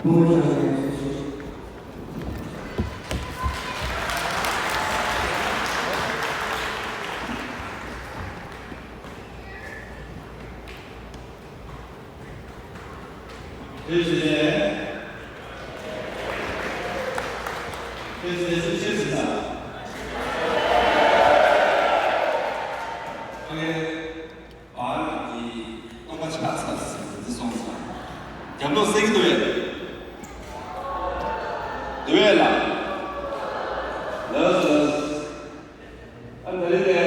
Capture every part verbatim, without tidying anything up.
ངོ་ཤེས་ཡོད་ཞུ། དེ་བཞིན་དེ་བཞིན་སུ་ཆེ་ཟིན་ན། ཨ་ལེ། བར་གྱི་སྟོང་པ་ཆགས་ཚར་ཟིན་འདི་སོང་ཙང་། རྒྱབ་ལོག་སེང་གེ་འདུག་ཡ། འདུག་ཡ་ལ། ལགས་སོ། ཨ་ད་རེས་དེ།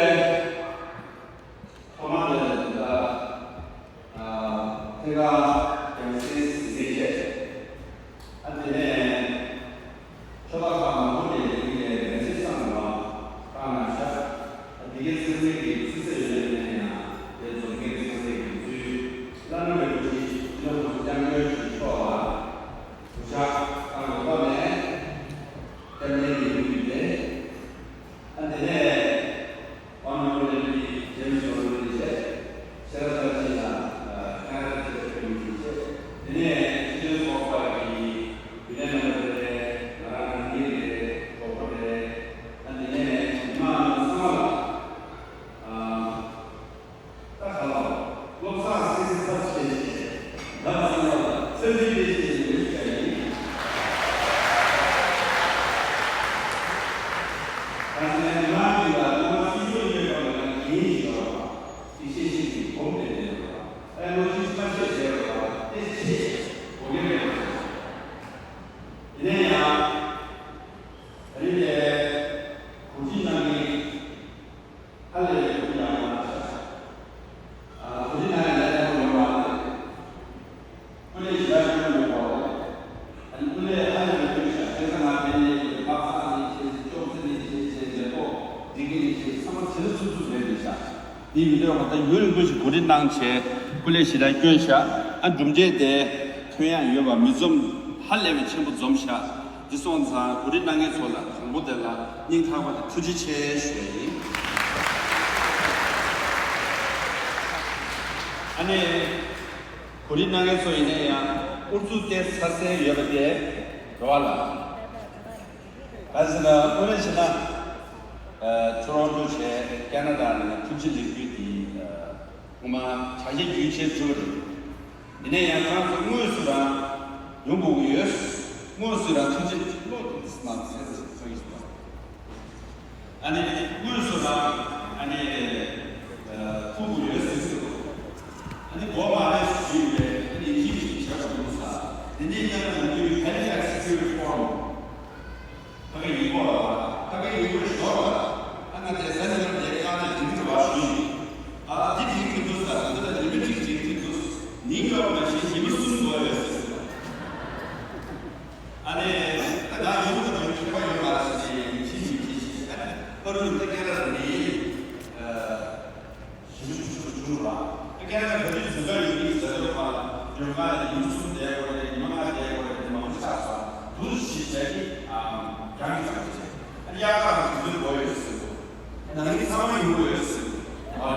ཐོག་མ་དེ་ལ་ད། ཨ་ཐེངས་ཁ་རྒྱལ་སྲས་ཟིན་བྲིས་བྱས། ཨ་དེ་ནས་ཆོལ་ཁ་ཁག་མང་པོ་ནས་ཡིན་པའི་ལན་ཚེ་བསམ་བློ་བཏང་གནང་ཤག་ཨ་དེ་གའི་ཚན་རིག་གི་ཚིག་གསོད་ཡོད་ནས་ཡང་དེ་འཛོམས་མཁན་ཚན་རིག་གི་ཚུལ་བླ་ན་མེད་པ་ཅིག་སྤྱི་ནོར་གོང་ས་སྐྱབས་མགོན་ཆེན་པོ་མཆོག་ལ་གུས་ཕྱག་བཏང་ཡོད་པ་ནས་སྐྱབས་གནས་ཀྱི་ཡོད་ཀྱི་རེད། ཨ་དེ་ནས་Honorable James Honorable བྱས། ཤེས་རབ་ལྟ་ཅི་ལ་ཁ་ར་བྱས་པའི་མི་བྱས། དེ་ནས་སྤྱི་ཚོགས་པ་གི་བུད་མེད་རྣམ་པ་རེད། ང་རང་ནང་མི་རེད། གྲོགས་པོ་རེད། ཨ་དེ་ནས་མི་མང་རྣམས་ཚང་མ་ལ་ཨ། ད་ག་ལ་བློ་བཟང་སེང་གེ་ཚབ་བྱས་བྱས། ད་ཚང་མ་ལ་ཚེ་འདིའི་བདེ་སྐྱིད་ཀྱི་ལེགས་བྱ་ཡིན། ད་ཚང་མ་མི་མང་གི་ལ་ཚང་མ་སྲིད་སྐྱོང་ཡོད་པ་ལ་ངས་ཡིན་ཞོར་ལ་ཤེས་བཞིན་གྱི་གོམས་ལྡན་ལྡན་ལ་ཨེ་ལོ་ཅི་མ་བྱེད་བྱས་པ་ལ་ཏེ་ཆེ་གོ་ངེས་མེད་པ་ཞིག་ཡིན་ན་ཡང་། ད་རིང་དེ་གོ་སྒྲིག་གནང་མཁན། ཨ་ལས་ཡོད་ཀྱང་མ་ཤ། ཨ་གོ་སྒྲིག་གནང་ཡ་ལས་ཀ་ཡོད་མ་རེད། ཀུན་ལས་ཞེ་དྲག་ཡོད་མ་རེད། ཨ་ནི་ཀུན་ལས་ཨ་ལས་ཡོད་ཤག་ཁ་སང་ང་ཕན་ལས་ཡོད་པ་ཁ་སང་ནས་བྱས་ཅོག་ཙེ་ནས་བྱས་བྱས་མཛད་སྒོ་འདི་གི་ནས་བྱས་ཚང་མ་བྱེད་ལ་ཚུགས་ཚུགས་རེད་རེད་ཤག་འདི་མི་འདོད་པ་ད་ཡུན་རིང་པོ་ཞིག་གོ་སྒྲིག་གནང་བྱས་ཀུན་ལས་ཞེ་དྲག་སྐྱོན་ཤག་ཨ་གྲུབ་འབྲས་དེ་ཐོན་ཡ་ཡོད་པ་མི་འཛོམས་ཧ་ལས་པའི་ཆེན་པོ་འཛོམས་ཤག་འདི་སོང་ཙང་གོ་སྒྲིག་གནང་མཁན་ཚོ་ལ་དང་པོ་དེ་ལ་སྙིང་ཐག་པ་ནས་ཐུགས་རྗེ་ཆེ་ཞུ་ཡ་ཡིན། ཨ་ནི་གོ་སྒྲིག་གནང་མཁན་ཚོ་ཡིན་ན་ཡང་ཨུ་ཚུགས་བསྟན་ཚར་སའི་ཡོད་པ་དེ་རེད་བ་ལ། ག་ཟེར་ན་དངོས་གནས་བྱས་ན་ཨ་ཊོ་རོན་ཊོ་བྱས་ཀེ་ན་ཌ་ནས་ཐུགས་རྗེ་ལེགས་འབུལ་དེ་ཨ་སྔོན་མ་བྱ་བྱེད་རྒྱུན་ཆད་བྱུང་བ་རེད། ཡིན་ན་ཡང་ཁོང་ཚོ་དངོས་སུ་རང་ཡོང་དགོས་ཀྱི་ཡོད། དངོས་སུ་རང་ཐུགས་རྗེ་བློ་གཏད་དེ་སྣང་ཚད་ཚོད་ཡིན་པ། ཨ་ནི་དངོས་སུ་རང་ཨ་ནི་ཐུག་དགོས་ཡོད་ཟེར་ཟེར་གོ་ཨ་ནི་འགོ་མ་རེད་ཞུས་པས་ཨ་ནི་ཡིན་གཅིག་མིན་གཅིག་བྱས་པ་འདུག་ས། དེ་ནས་ཡང་ཡོང་དུས་Halifax Security Forum ཕ་གི་ཡིན་གོ་ལ་བ། ཕ་གི་ཡིན་གོ་ཞོར་ལ། ཨ་ང་དེ་ས་ནི་རབ་རྒྱལ་ཁང་ནས་དེ་འདྲ་བ་ཞུས་ནས། ཨ་དེ་དེ་གི་འདུག་ས་འདི་ལ་ཉི་མ་གཅིག་ཅིག་གི་འདུག་ཉིན་ཡོད་མ་ཤེས་ཉི་མ་གསུམ་འགོར་ཡོད་ཟེར་ཟེར། ཨ་ནི་ད་ང་ཡོང་གི་དང་མཁས་པ་ཡོད་མ་རེད་ཟེར་ནས་ཡིན་གཅིག་མིན་གཅིག་བྱས། ཨ་ནི་ཕ་རུ་ད་སྐད་ལ་ནི། ཞིབ་འཇུག་ཞིབ་འཇུག་བྱུང་ར། ཨ་ཀེ་ན་ཌ་ག་དུས་ཟིན་ག་ཡོད་མིན་ཟེར་ལ་ཁ་ལ་ཡོད་ཁ་ལ་ཉིན་གསུམ་བསྡད་དགོས་རེད། ཉི་མ་ལྔ་བསྡད་དགོས་རེད། མང་པོ་ཆགས་སོང་། འདུག་ཞིག་བྱས་ཀྱི་ཨ་རྒྱང་གི་ཚང་བྱས། ཨ་ཡག་ག་དུས་ཚོད་འགོར་ཡོད་ཟེར་གོ་ནང་མི་ཚང་མ་ཡོང་དགོས་ཡོད་ཟེར་གོ་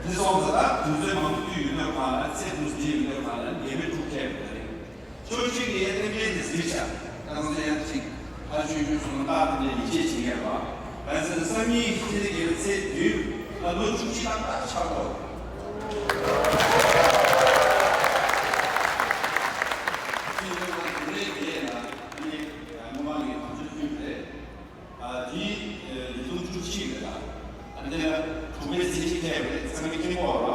འདི་སོང་ཙང་ད་དུས་ཚོད་མང་པོ་ཡོད་ནོ་ཁ་ལ་ཚེ་འདུག་ཟིན་ཡོད་ནོ་ཁ་ལ་འགན་མེད་འཁྲུག་ཐེབས་དགོས་རེད། ཕྱོགས་གཅིག་ནས་ཐེངས་མེད་དུ་གཟིགས་ཤག་ད་ང་ཚོ་ཡང་གཅིག་ཕར་ཆོས་བརྒྱུད་སོང་ན་རྟག་ཏུ་ནས་ཡིད་ཆེས་བྱེད་མཁན་པ། གང་ཟེར་ན་སང་ཉིན་ཚེས་བརྒྱད་པའི་ཚེས་བདུན་ལ་ལོ་བཅུ་གཅིག་ཏག་ཏག་ཆགས་འགྲོ། ཚེས་བདུན་ལ་དུས་རེ་བརྒྱད་ལ་ནི་སྔོན་མ་ནས་གང་ཚོད་བསྟུན་རེད། ཨ་དེ་ཉིས་སྟོང་བཅུ་གཅིག་རེད་ལ། ཨ་དེ་ལ་དྲུག་པའི་ཚེས་གཅིག་ཕེབས་རེད། ཚང་མས་མཁྱེན་གོ་ར།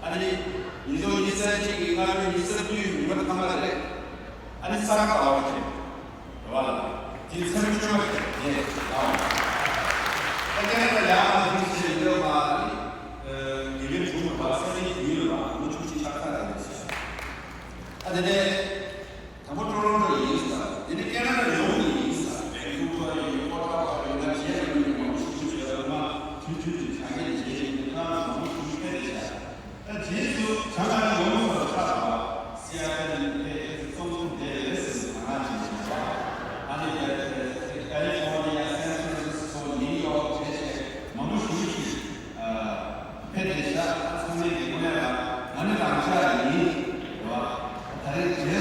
ཨ་དེ་ཉིས་སྟོང་ཉི་ཤུ་རྩ་གཅིག་གི་སྔ་དྲོའི་ཉི་ཤུ་རྩ་བདུན་ཉི་མ་ཐ་མ་རེད། ཨ་དེ་ས་ག་ཟླ་བ་ཕེབས་རེད་བ་ལ། དེ་ཚེས་བཅོ་ལྔ་རེད་དེ་ཟླ་བ། ཨ་ཀེ་ན་ཌ་ཡག་མ་ཐུག་ཅེས་འདོད་པ་ཨ་དེ་དགེ་བའི་དྲུང་རེད་བ། ས་གནས་ཡུལ་རེད་བ། ལོ་བཅུ་གཅིག་ཆགས་ཚར་རེད་ཟེར། ཨ་དེ་ནས། དང་པོ་ཊོ་རོན་ཊོ་ཡིན་ས། དེ་ནས་ཀེ་ན་ཌ་ཡོངས་ནས་ཡིན་ས། བེང་ཀུ་ཝར་ཡིན། ཨོ་ཊ་ཝ་ཡིན། ང་རྗེས་ལ་མི་མང་པོ་ཞིག་ཞུ་བྱས་ལ་མ་མཐུན་མཐུན་གྱི་བྱ་ངན་བྱས་ཡིན། ཁྱེད་རང་མང་པོ་ཞིག་ཕེབས་རེད་ཤག་ད་རྗེས་སུ་བྱང་ཨ་རི་ཡོངས་སུ་ཆགས་པ། སི་ཨེ་ཊི་ཨེལ་ཨེ་ཨེ་ཚོགས་འདུ་དེ་རེད་ཟེར་ནས་གང་ཅི་བྱས་པ། ཨ་ནི་ཀ་ལི་ཧྥོར་ནི་ཡ། སན་ཧྥ་རན་སི་སི་ཀོ། ནིའུ་ཡོག་བྱས་བྱས་མང་པོ་ཞིག་ཞིག་ཕེབས་ཏེ་ཤག་ཚང་མས་དགེ་རྒན་ལ་ང་ནི་རང་ཅག་ཡིན་རེད་བ། ད་རེས་རྗེས་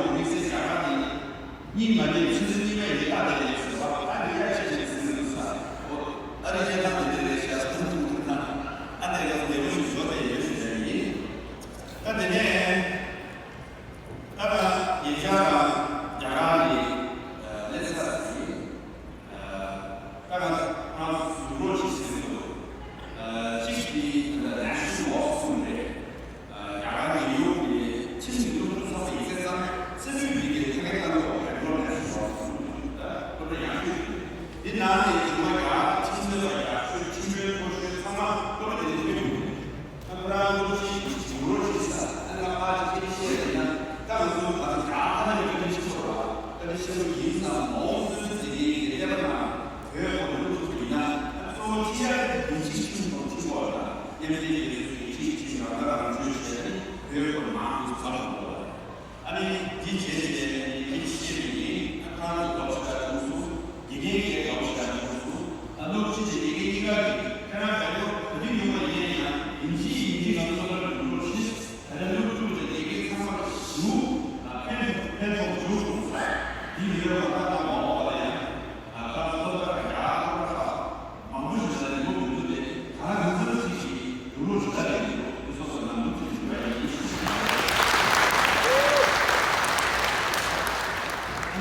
དམིགས་བསལ་རྒྱ་གར་ནི་གཉིས་མ་ཉིད་ཆུ་ཚོད་གཉིས་པ་ཡི་ལྟ་དེ་ལས་སུ་བ་ཨ་རི་ཡ་ཆེ་ཆེ་ཟིན་ཟིན་ས་ཨོ་ཨ་རི་ཡ་ཐང་དེ་དེ་ལས་ཤ་སྟོང་ཐུང་ཐུང་ཐང་ཨ་དེ་ག་ལས་མུ་ཞིག་བཟོ་དེ་ཡོད་ཞུ་དེ་ཡིན། ད་དེ་ནས་ད་ང་ཉེ་ཆར་རྒྱ་གར་ནི་ལེ་ས་ཟིན། ད་ང་ཚོ་ཡུ་རོབ་ཅིག་ཟེར་གྱི་འདུག་གཅིག་གིས་ད་ནེ་ཤ་ནལ་ཝོག་གསུངས་རེད། རྒྱ་གར་གྱི་ཡུལ་གྱི་ཁྱིམ་གྱི་སློབ་ཕྲུག་ཚོགས་པ་ཡིན་ཚེ་ཚང་མས་རྩེད་མོའི་མི་སྒེར་ཐ་སྙད་བཏང་འདུག་རེད་འགྲོ་ནེ་ཤ་ནལ་ཝོག་གསུངས་འདུག་ད་སློབ་གྲྭ་ཡག་ཤོས་ཤིག་རེད། འདི་ནང་ནས་ཉི་མ་རྒྱ་གར་ཁྱིམ་མཚེས་པ་ཡག་ཤོས་ཁྱིམ་དཔོན་མཐོ་ཤོས་ཚང་མ་སློབ་གྲྭ་དེ་ནས་ཐོན་ཡོང་གི་རེད། ཁོ་རང་སློབ་ཆེན་གྱི་ཇུ་རོ་ཞིག་ས་ཨ་ལ་ཨ་ཅི་ཅི་ཤེས་ཡིན་ན་ད་ང་ཚོ་ད་ལྟ་རྒྱ་ཐ་ན་ཡི་བཀའ་དྲིན་ཆེ་ཚོ་ར་བཀའ་དྲིན་ཆེ་ཚོ་ཡིན་ཙང་མོ་སུན་ཙི་ཟེར་མཁན་གྱི་སླེ་པ་ནང་བོད་ཁོ་ནས་སློབ་ཐུབ་ཡིན་ན་ད་གཙོ་བོ་ཅི་ཡ་ཡིན་གཅིག་ཁྱིམ་ཚང་ཁྱིམ་པོ་ལ་མཉམ་འབྲེལ་རྒྱལ་ཚོགས་ཀྱི་གཅིག་ཁྱིམ་རང་ད་རང་བྱོན་བྱས་ནས་བོད་ཁོ་ནས་མང་དུ་འཚར་ལོངས་འགྲོ་བ་རེད། ཨ་ནི་འདི་བྱས་བྱས་ནས་ངས་ཤེས་པ་ཡིན། ཨ་ཁ་རང་ཚོ་ལོ་ཆེ་ཆ་བྱུང་སོང་། དགེ་རྒན་གྱི་ལོ་ཆེ་ཆ་བྱུང་སོང་། ཨ་ལོ་ཆེ་ཆེ་དགེ་རྒན་གཉིས་ཀ་གིས་ཁྱེད་རང་ག་ཡོད་ག་དུས་ཡོང་བ་ཡིན་ཡང་ཡིན་གཅིག་ཡིན་གཅིག་ང་ཚོ་ལ་ཡོང་རོགས་ཞེས་ད་ལྟ་སློབ་ཕྲུག་དང་དགེ་རྒན་ཚང་མ་ཞུ་ཨ་ཕན་ཕན་ཐོགས་བྱུང་སོང་ས་འདི་ཡོད་པ་ད་ལྟ་མ་འོངས་པ་ལ་ཡང་ཨ་ཁ་ཚོ་ལྟ་ག་རྒྱ་ཁོ་ར་ཁ། མང་པོ་ཞིག་ལ་རིན་པོ་མི་འདུག་སྟེ་ད་ལྟ་ཡུལ་ཚོ་གཅིག་གིས་ཡུལ་ལུང་ཇི་ལྟར་ཡིན་འདུག་དེ་སོགས་སུ་ནང་དོན་ཁྲིད་བཞིན་པ་ཡིན།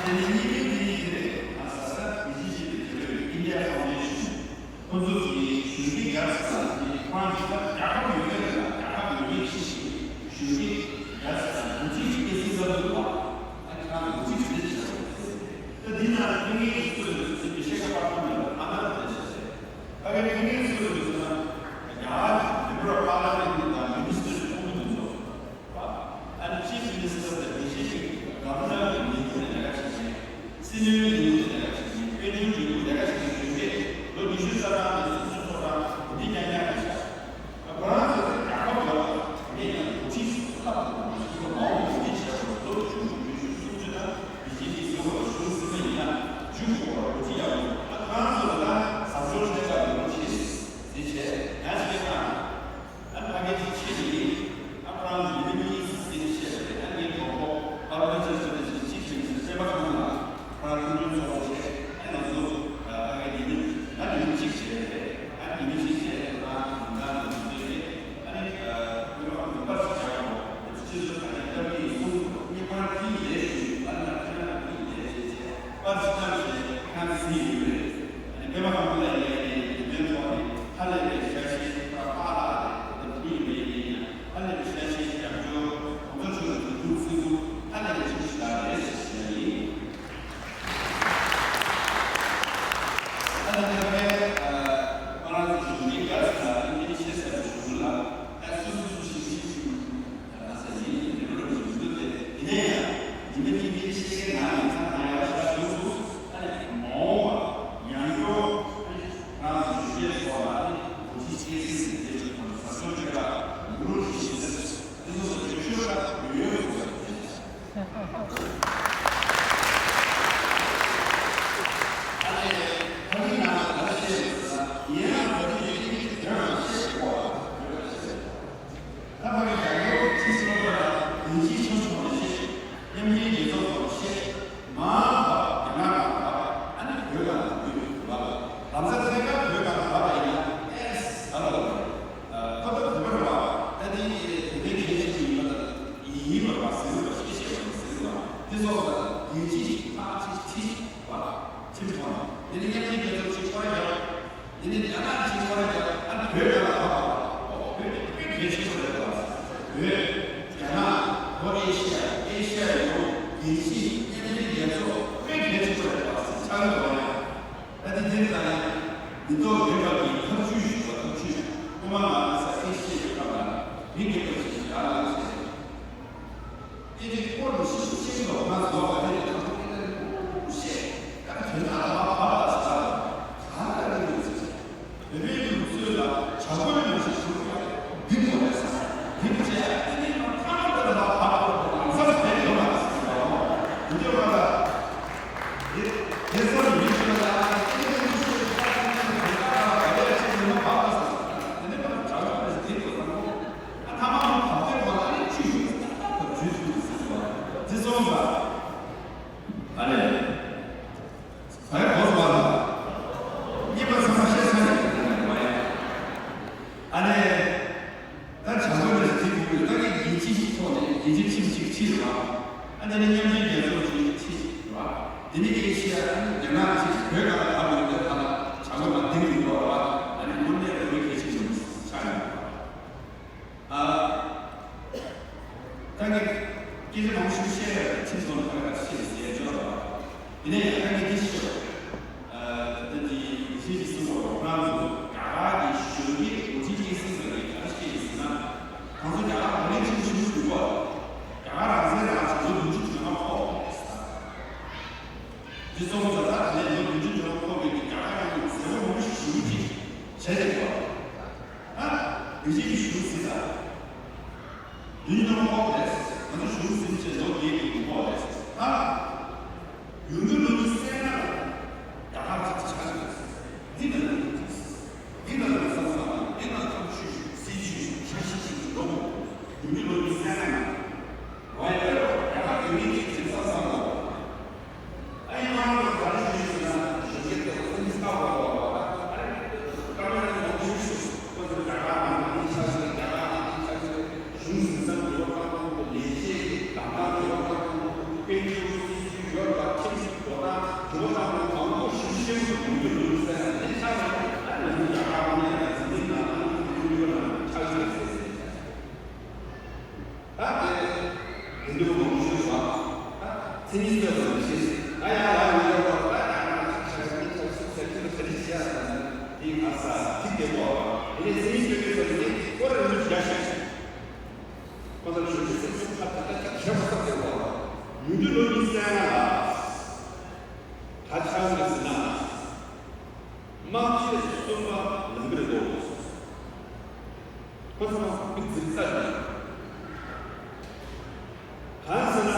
དེ་ནས་གཉིས་པའི་དེ་ཡིན་དེ་རེད། ང་ས་ས་མི་གཅིག་ཤེས་པའི་དེ་ལོས་ཨིན་ཌི་ཡ་ཧྥའུན་ཌེ་ཤན་ཁོ་ཚོ་གིས་གཞོན་སྐྱེས་རྒྱ་ཆེ་ས་དེ་ཁོ་རང་གིས་ད་རྒྱལ་ཁབ་ཡོད་མཁན་རེད་ལ་རྒྱལ་ཁབ་ཡོད་མཁན་ཁྱི་ཞིག་གཞོན་སྐྱེས་རྒྱ་ཆེ་ས་འགོ་ཁྲིད་ཀྱི་སྐད་ཚིག་ལ་འདུག་བ། ཨ་ཁྱེད་རང་འགོ་ཁྲིད་ཀྱི་སྐད་ཆ་རེད། ད་འདི་ན་དེ་ངའི་གཙོས་ཡོད་ཚེ་མི་ཤེས་ཀ་པར་ཐོན་ཡོད་ཨ་ན་དེ་བྱས་ཚེ། ད་ག་ནི་ངའི་གཙོས་ཡོད་ཚེ་ན་རྒྱ་གར་མི་འབོར་པཱ་ལ་མེན་ཊི་དང་མི་ནི་སི་ཊར་ཚོགས་མི་དེ་ཚོ་བ། ཨ་ནི་ཅིབ་མི་ནི་སི་ཊར་དང་བི་ཇེ་པི་གི་གྷ་ཝར་ནར་གྱི་ལས་ཁུངས་ནས་ལས་ཀ་བྱེད་མཁན། སྲིད་བློན་ལས་ཁུངས་ནས་ལས་ཀ་བྱེད་མཁན། དཔལ་འབྱོར་ལས་ཁུངས་ལས་ཀ་བྱེད་མཁན་གཞོན་སྐྱེས་ལོ་ཉི་ཤུ་རྩ་གྲངས་ནས་སུམ་ཅུ་སོ་གྲངས་འདི་ཉག་ཉག་རེད་ཤག་ད་ཁོ་རང་ཚོ་རྒྱལ་ཁབ་ཡོད་པ་དེ་ནས་ཡང་འགོ་ཁྲིད་ཁག་དང་མི་ཤེས་པ་མང་བོ་འགོ་ཁྲིད་བྱས་པ་ལོ་བཅུ་དྲུག་ཉི་ཤུ་སུམ་ཅུ་དང་མི་གཅིག་གིས་གཙོ་བོ་ལ་གཞུང་སྲིད་པ་ཡིན་ན་བཅུ་དགུ་བར་འགོ་ཁྲིད་ཡག་པོ་ད་ཁོ་རང་ཚོ་ལ་ད་ཟབ་སྦྱོང་བྱས་ཀྱང་མི་རུང་ཆེ་ཟེར་བྱས་ཡང་ཞིག་ཡང་ཨ་ཕ་གི་ཅིག་ཆེ་ནི་ཨ་ཁོ་རང་ཚོ་མི་མི་གཉིས་སུ་སྲིད་ཆེ་བ་རེད། ཨ་ངའི་གྲོགས་པོ་ཨ་རོ་ཅན་ཚོ་ནས་ཅིག་ཅིག་ཆེ་ནི་སེམས་པ་ཁོང་ལ་ཁོ་རང་ཁོང་ཁྲོའི་ཚོགས་པ་ཆེ་ཨ་ང་ཚོ་ཨ་ཕ་གི་ཉི་མི་ང་ཉི་མི་གཅིག་བྱས་རེད། ཨ་ཉི་མི་གཅིག་བྱས་ཁོ་རང་ཁོང་ཚོ་ཚོ་བྱས་ཨ་ནི་ཨ་ཁོ་རང་ཁོང་པར་ཞིག་བྱས་ཁོང་ཁོ་ཚོ་ཅི་ཚོ་ག་ནས་སྟབས་ཀྱིས་གསུངས་ཁོ་གཉིས་ཕར་ཁྱི་ཡི་ལས་ཞུས་ཨ་ནི་ང་ཁྱེད་རང་ཁྱི་ཡི་ལས་བྱས་བྱས་པར་ཞིག་བཏང་བྱས་ཁོང་ཚོ་ཡི་ཡོད་རེད། ཨ་ནི་པད་མ་ཁང་པ་ལ་ཡིན་ཡིན་ཡིན་མེད་ཐོག་ནས་ཧ་ལས་པའི་ཤ་ཤེད་ཕར་པཱ་ལགས་རེད། ད་ཕུ་ཡིན་མེད་ཡིན་ཡིན་ཧ་ལས་པའི་ཤ་ཤེད་རྒྱབ་སྐྱོར་གོང་ས་མཆོག་གི་དུས་ཐུང་སྲིད་ཚུགས་ཧ་ལས་པའི་ཁྲིམས་ཞིག་ལ་རེད་ཞེས་ཞུ་ཡ་ཡིན། ཨ་ནི་ཁ་པའི་པ་ར་ཚོ་གཞུང་གི་དགའ་ས་ལ་ཨིན་ཇིའི་ཆེ་ས་གཞུང་ལ་ཨ་སུ་སུ་སུ་ཞིག་ཞིག་ཞིག་ང་ཚོ་ཡིན་ཡིན་རེ་རེ་རེ་ཞུ་འདོད་དེ་ཡིན་ན་ཡང་ཉི་མ་གཅིག་གཉིས་ཤེས་མཁན་ནང་ནས་ཁ་ནང་ཡར་ཤར་བྱུང་སོང་། ཨ་ནི་མ་འོངས་པ་ཡང་སྐྱོ་ཨ་ནི་ང་ཚོ་ཞུ་ཡས་སོགས་ལ་ཨ་ནི་གོ་སྒྲིག་བྱེད་སྲིད་ཟིན་བྱེད་ཀྱི་ཐོག་ནས་བཟའ་ཚོར་སྤྲད་པ་མི་རུ་ཞིག་ཞིག་ཟེར་འདི་ཚོ་ཚོ་ཡོད་ཤོས་ཁ་ཡོད་ཡོད་དགོས་པ་རེད། ཨ་ནི་ཕ་གི་ནང་ལ་ང་ཤེས་ཡོད་ཟེར་ན་ཡིན་ཡང་ཕ་གི་ཡོད་ཀྱི་དེ་རང་ཤེས་དགོས་པ་ཡོད་ཟེར། ད་བར་གྱི་རྒྱ་ཡོག་ཕྱི་སོ་བར་ལ་དེང་ཕྱིའི་ཆོས་ཕྱོགས་ནས་བཤད། མཉམ་འབྲེལ་རྒྱལ་ཚོགས་ཐོག་བཤད། མ་འོངས་པ་རྒྱ་ནག་ནང་བར་ཨ་ནི་བོད་ལ་ནང་ཁུལ་བ་ལ་ལམ་སང་ཐད་ཀར་བོད་ནང་བར་ལ་ཡིན་ན་ཨེ་ཨེ་སི་ཨ་ལ་ལ་ཁོ་ད་བོད་པ་རེད་བ། ད་དེ་བོད་པའི་གལ་ཆེ་ཤོས་ཡིན་པ་དང་ཡིན་པ་རེད་བ་ཟེར་བ་ཤེས་ཤེས་པ་ཟེར་བ་དེ་སོགས་ལ་དེང་ཕྱིའི་ཐག་ཆེ་ཆེ་བ་ཁྱིམ་ཚང་དེ་ནི་མཉམ་འབྲེལ་རྒྱལ་ཚོགས་ཀྱི་ཁོ་ར་རྒྱག་དེ་ནས་རྒྱ་ནག་གི་ཆིང་ཧྭ་རྒྱ་ཨ་ནི་བོད་ནང་ལ་བབས་པ་ཨོ་བོད་དེ་དཔེ་གལ་ཆེན་པོ་རེད་པ། བོད་རྒྱ་ནག་ལྷོ་ཨེ་ཤི་ཡ་ཨེ་ཤི་ཡ་ཡོངས་རྒྱལ་སྤྱིའི་མཉམ་འབྲེལ་རྒྱལ་ཚོགས་དཔེ་གལ་ཆེན་པོ་རེད་པ་ཆགས་ཀྱི་འདུག་ཡ། ད་དེ་དེ་རེད་ད་ཡ། མི་ཐོག་རྒྱལ་ཁབ་ཀྱི་ཐབས་ཇུས་ཞུས་པ་ཐབས་ཇུས་ཁོ་མ་ང་ས་ཨེ་ཤི་ཡའི་སྐབས་ལ་མི་སྒེར་པ་ཞིག་རྒྱ་ནག་ཆེད། སྐད་ཆ་སྐོར་དུ་ཤིག་ཤིག་ཤིག་དོགས་ན་ཟོག་ག་དེ་རེད་དྲང་པོ་སྐད་ཆ་རེད་མོ་བཤད། ད་དོན་དག་ལ་བབ་པ་ཟེར་བ་ག་ལ་རེད་ཟེར། བོད་པའི་ལུགས་སྲོལ་ལ་བྱ་རྒོད་ནང་བཞིན་བྱུང་ཡོད་རེད། འདི་མོ་རེད་ཟེར། འདི་མི་བྱས་ཨ་ནི་མ་ཐ་མ་དེ་ལ་བབ་པ་ལམ་སང་བསྡད་ཡོད་མ་རེད་ཟེར་བ་མོ། འདི་འདྲ་བ་ལ་དེ་དེ་ཚོ་ནི་མི་ཤེས་པ་ལ་ཨ་ནི་སྐད་ཆ་ཤིག་ཤིག་ད་ཨ་ནི་དོན་དག་ལ་བབ་པ་ཡ་ཆེ་ནི་མ་བབ་པ་ཟེར། དེ་ནི་མ་བྱ་རྒོད་ནང་བཞིན་བསྡད་ཡོད་ཟེར་མོ། ཨ་ཐ་མ་མོ་བབ་སྟེ་བ་ཨ་ནི་ཆུ་ཞིག་ད་ད་ད་ཇུས་ཐུབ་ཟེར་བ་དེ་སོང་ཙང་ ཨ་ནི། བས་གོ་སོང་བ་ལ། གཉིས་པ་ཚང་མ་བཤད་ཚར་ནས་ཡོད་ན་མ་ཡ། ཨ་ནི། ད་བྱ་དགོས་མེད་ཟེར་དེ་གོ་དགོས། ད་ངས་ཡིན་གཅིག་ཐོག་ནས་ཡིན་གཅིག་ཕྱིན་གཅིག་ཕྱིན་རེད་བ། ཨ་ནི་མཉམ་འབྲེལ་རྒྱལ་ཚོགས་ཀྱི་ཕྱིན་རེད་བ། དེ་ནི་ཨེ་ཤི་ཡ་ཨ་ནི་རྒྱ་ནག་ཕྱིན་བོད་ག་ལ་བབས་ཡོད་དེ་ད་ལ་བྱ་དགོས་མ་དེ་གི་ཡོད་རེད་བ། ཨ་ནི་དངོས་གནས་རེད་བོད་གལ་ཆེན་པོ་ཆགས་ཡོད་རེད་བ། ཨ། ད་ངས་སྐད་ཆ་མང་པོ་ཞིག་བཤད་ཡ་ཁྱིམ་ཚང་ལ་ཁ་ཁ་བཤད་ཟེར་ཡ་ཅོག་ལ། ཡིན་ནའི་ཡང་ད་ངས་འདི་ཞུ། ཨ། ད་འདི་ཡིན་ཤེས་ཀྱི་སྲིད་འགོ་རོགས་རང་ཚོ་རྒྱ་གར་གྱི་གཞོན་སྐྱེས་འགོ་ཁྲིད་སྐྱེད་སྲིང་ཟེར་ནས་ག་རེ་བཤད་ཡིན་ཟེར་ན། ང་ཚོ་རྒྱ་གར་ག་ལེ་ཁྲིམས་ཞུ་འདུག་ག་རྒྱ་གར་རང་བཙན་རང་བྱུང་ལོ་བདུན་ཅུ་དོན་ལྔ་ཕོག་རེད་ཟེར། འདི་ཚོ་ང་ཚོ་ད་ལོ་བདུན་ཅུ་དོན་ལྔ་ཕོག་པའི་གི་རྒྱ་གར་ཡོངས་ཀྱི་མཛད་སྒོ་མང་པོ་ཞིག་ཞུ་ཅིག་བྱས་ཏེ་གོ་ཨ། བི་ཇེ་པི་ཞུ་ཟིན་ད། བདུན་ནང་ཕོག་རེད། ང་ཚོ་གཞུང་ཟིན་བྱས་ལོ་བརྒྱད་ཀྱི་ཡོང་ཕོག་རེད། ཨ། ཡོང་རྒྱུ་ལོ་ཉི་ཤུ་རྩ་ལྔ་ལ་རྒྱ་གར་ཚོགས་ཆགས་ཡོད་རེད། འདི་ལ་ལོ་ཉི་ཤུ་འདི་ལ་ལོ་ས་ས་ལ་འདི་ལ་ཐབས་ཇུས་སྲིད་ཇུས་འཆར་གཞི་ཞིག་འགྲོ་དགོས། ཡོང་རྒྱུ་ལོ་ཉི་ཤུ་རྩ་ལྔ་ལ། ཝའི་ལ་རྒྱ་གར་ཡོད་མིན་གྱི་དེ་ས་ས་ལ། ཨ་ཡིན་ང་རང་ག་རེ་ཞུ་ཞུ་ན་ཞུ་གི་དེ་ཚོ་མི་ལྟ་བ་བ་བ་ཨ་ཀ་མེ་ར་ནོ་ཞུ་ཞུ་ཁོ་ཚོ་རྒྱ་གར་ནང་ནས་ཆ་ཞིག་རྒྱ་གར་ནང་ནས་ཆ་ཞིག་གཞུང་ཟིན་ས་ཡོད་པ་དང་ལས་བྱེད་ཀྱི་གདམ་ག་ཡོད་པ་དང་དཔལ་འབྱོར་སྲིད་ཇུས་ཡོད་པ་ཁྲིམས་ཞིག་ཡོད་ན་ཇོ་དང་གང་པོ་ཞུ་ཞེས་སུ་གོང་གི་ལུགས་སྲོལ་ལས་ཆ་ཞིག་ཨ་ནི་རྒྱ་གར་ནང་ནས་ཟིན་ནས་ནང་ནང་ཁུལ་ཡོད་ན་ཆ་ཞིག་ཟེར་ཟེར། ད་དེ་དེ་འདྲ་མང་པོ་ཞིག་བ། ད་མཚན་ཉིད་ཚོས་ལ་མི་ཤེས། ང་ཡང་ལ་མི་ཡོད་པ་ད་ཡང་ང་ཅིག་ཆགས་མི་ཆགས་སུ་ཟེར་གྱི་ལ་ཟེར་ཞེས་ཡ་ད་འདི་ང་ས་ཐིག་དེ་བ། དེ་ནས་མཚན་ཉིད་ཚོས་ལ་ནི་ཁོ་ར་མི་རྒྱ་ཤོད། ཁོ་ཚོ་ཞུ་ཞུ་སེམས་སུ་ཁ་ད་ད་ཅིག་ཁྱེར་བ་ས་དེ་བ། མི་འདུས་ལོ་ཉི་ཤུ་རྩ་ལྔ་ལ་ད་ཆགས་མི་ཟིན་ན། དམག་ཆེན་གསུམ་པ་ལམ་བུར་འགྲོ། ཁོ་ཚང་མ་མི་འཛིན་ས་རེད། གང་ཟེར་ན།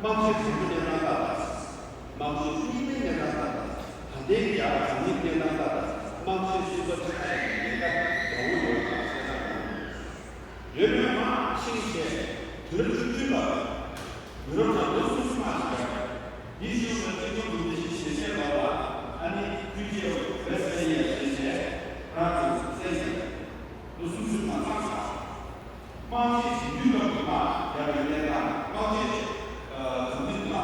དམག་ཆེན་དང་པོའི་གནས་སྟངས་ལྟ་དང་། དམག་ཆེན་གཉིས་པའི་གནས་སྟངས་ལྟ་དང་། ད་ལྟའི་རྒྱ་གར་གོང་མའི་གནས་སྟངས་ལྟ་དང་། དམག་ཆེན་གསུམ་པ་ཆགས་ཡག་གི་ཉེན་ཁ་འདྲ་བོ་ཡོད་པ་ཤེས་ན་དགོས། ཡོད་མེད་མ་ཤེས་བྱས། དུས་རབས་བཅུ་བདུན་པ། ཡུ་རོབ་ནང་ལོ་སུམ་ཅུ་ལྷག་ཞིག་ཡོད། འདིའི་གཞུག་ལ་སྤྱི་ཚོགས་འདུ་འཛི་ཞིག་ཞེ་ཆེ་ལ་ལ་ཨ་ནི་ཕུལ་རྒྱས་ཝེ་སི་ལེ་ཡ་ཞེས་བྱས་ཕ་ར་ཏུ་སེ་ཡ། ལོ་སུམ་ཅུ་མ་ཚང་ཞག་དམག་ཆེན་བཞི་བཅུའི་སྐབས་སུ་མ་ཡར་བའི་གནས་སྟངས་དམག་ཆེན་ཨ་གང་འདི་མ་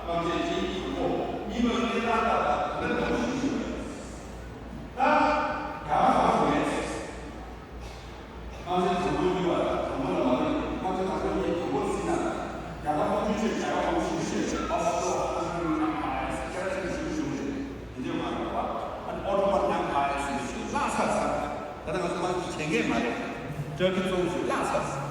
དམག་ཆེན་ཆེན་གྱི་གོ་གཉིས་པ་གནས་སྟངས་ལྟ་བ་དེ་འདྲ་མང་པོ་ཞིག་ཡོད་རེད། ད་རྒྱ་གར་ཧ་གོ་མེད། དམག་ཆེན་དང་པོའི་གཉིས་པ་དང་པོ་ལ་མ་ལུས་ནས་དམག་ཆེན་དང་པོ་གཉིས་དང་པོར་ཟིན་ན། རྒྱ་གར་དབུ་ཁྲིད་ཆེད་རྒྱ་གར་དབུ་ཁྲིད་ཆེད་ཨོ་སི་ཊྲོ་ཨ་ཧན་ཨེམ་ཕ་ཡར་ཟེར་ཁྱེད་རང་ཚོས་ཞུ་ཞུ་རེད། དེ་འདྲའི་མ་རེད་བ། ཨ་ནི་ཨོ་ཊོ་མན་ཨེམ་ཕ་ཡར་ཟེར་ཞུ་བརླག་ཚར་ཚར། ད་ལྟ་ང་ཚོ་དམག་ཆེན་བྱེད་མཁན་མ་རེད། ཏུར་ཀི་གཙོ་བོ་ཞིག་བརླག་ཚར་ཚར།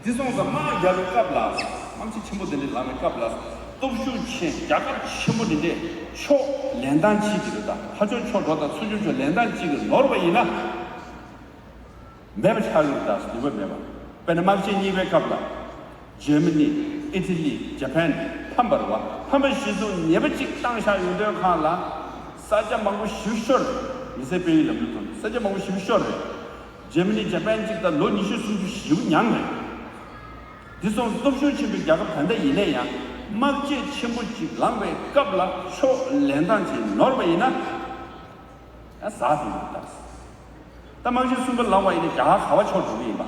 དེ་སོང་ཙང་དམག་རྒྱག་པའི་སྐབས་ལ། དམག་ཆེན་ཆེན་པོ་དེ་འདྲ་ལངས་པའི་སྐབས་ལ། སྟོབས་ཤུགས་ཆེན་རྒྱལ་ཁབ་ཆེན་པོ་འདི་འདྲས་ཕྱོགས་ལེན་སྟངས་གཅིག་གི་རེད་ད། ལྷོ་ཕྱོགས་ཕྱོགས་འགྲོ་དང་ཚུར་ཕྱོགས་ཕྱོགས་ལེན་སྟངས་གཅིག་གི་ནོར་བ་ཡིན་ན། མེད་པ་ཆགས་ཡོད་ད་ནུས་པ་མེད་པ། དཔེར་ན་དམག་ཆེན་གཉིས་པའི་སྐབས་ལ། འཇར་མ་ནི། ཨི་ཊ་ལི། ཇ་པན། ཕམ་པ་རེད་བ། ཕམ་པ་གཞི་བཟུང་ཉེས་པ་གཅིག་བཏང་བཞག་ཡོང་དུས་སྒང་ལ། ས་ཆ་མང་པོ་ཞིག་ཤོར་རེད། མི་སེར་སྤེལ་ཡུལ་ལམ་ལུགས་ཐོག་ནས་ས་ཆ་མང་པོ་ཞིག་ཤོར་རེད། འཇར་མ་ནི་ཇ་པན་གཅིག་དང་ལོ་ཉི་ཤུ་སུམ་ཅུ་ཞེ་པོ་མྱངས་རེད། འདི་སོང་སྟོབས་ཤུགས་ཆེན་པོའི་རྒྱལ་ཁབ་ད་ལྟ་ཡིན་ན་ཡང་དམག་ཆེན་ཆེན་པོ་གཅིག་ལངས་པའི་སྐབས་ལ་ཕྱོགས་ལེན་སྟངས་ཅིག་ནོར་བ་ཡིན་ན། ཡང་ཟག་ཟིན་འདུག་ད། ད་དམག་ཆེན་གསུམ་པ་ལངས་པ་ཡིན་ན་རྒྱ་གར་ག་བ་ཕྱོགས་འགྲོ་གི་ཡིན་པ།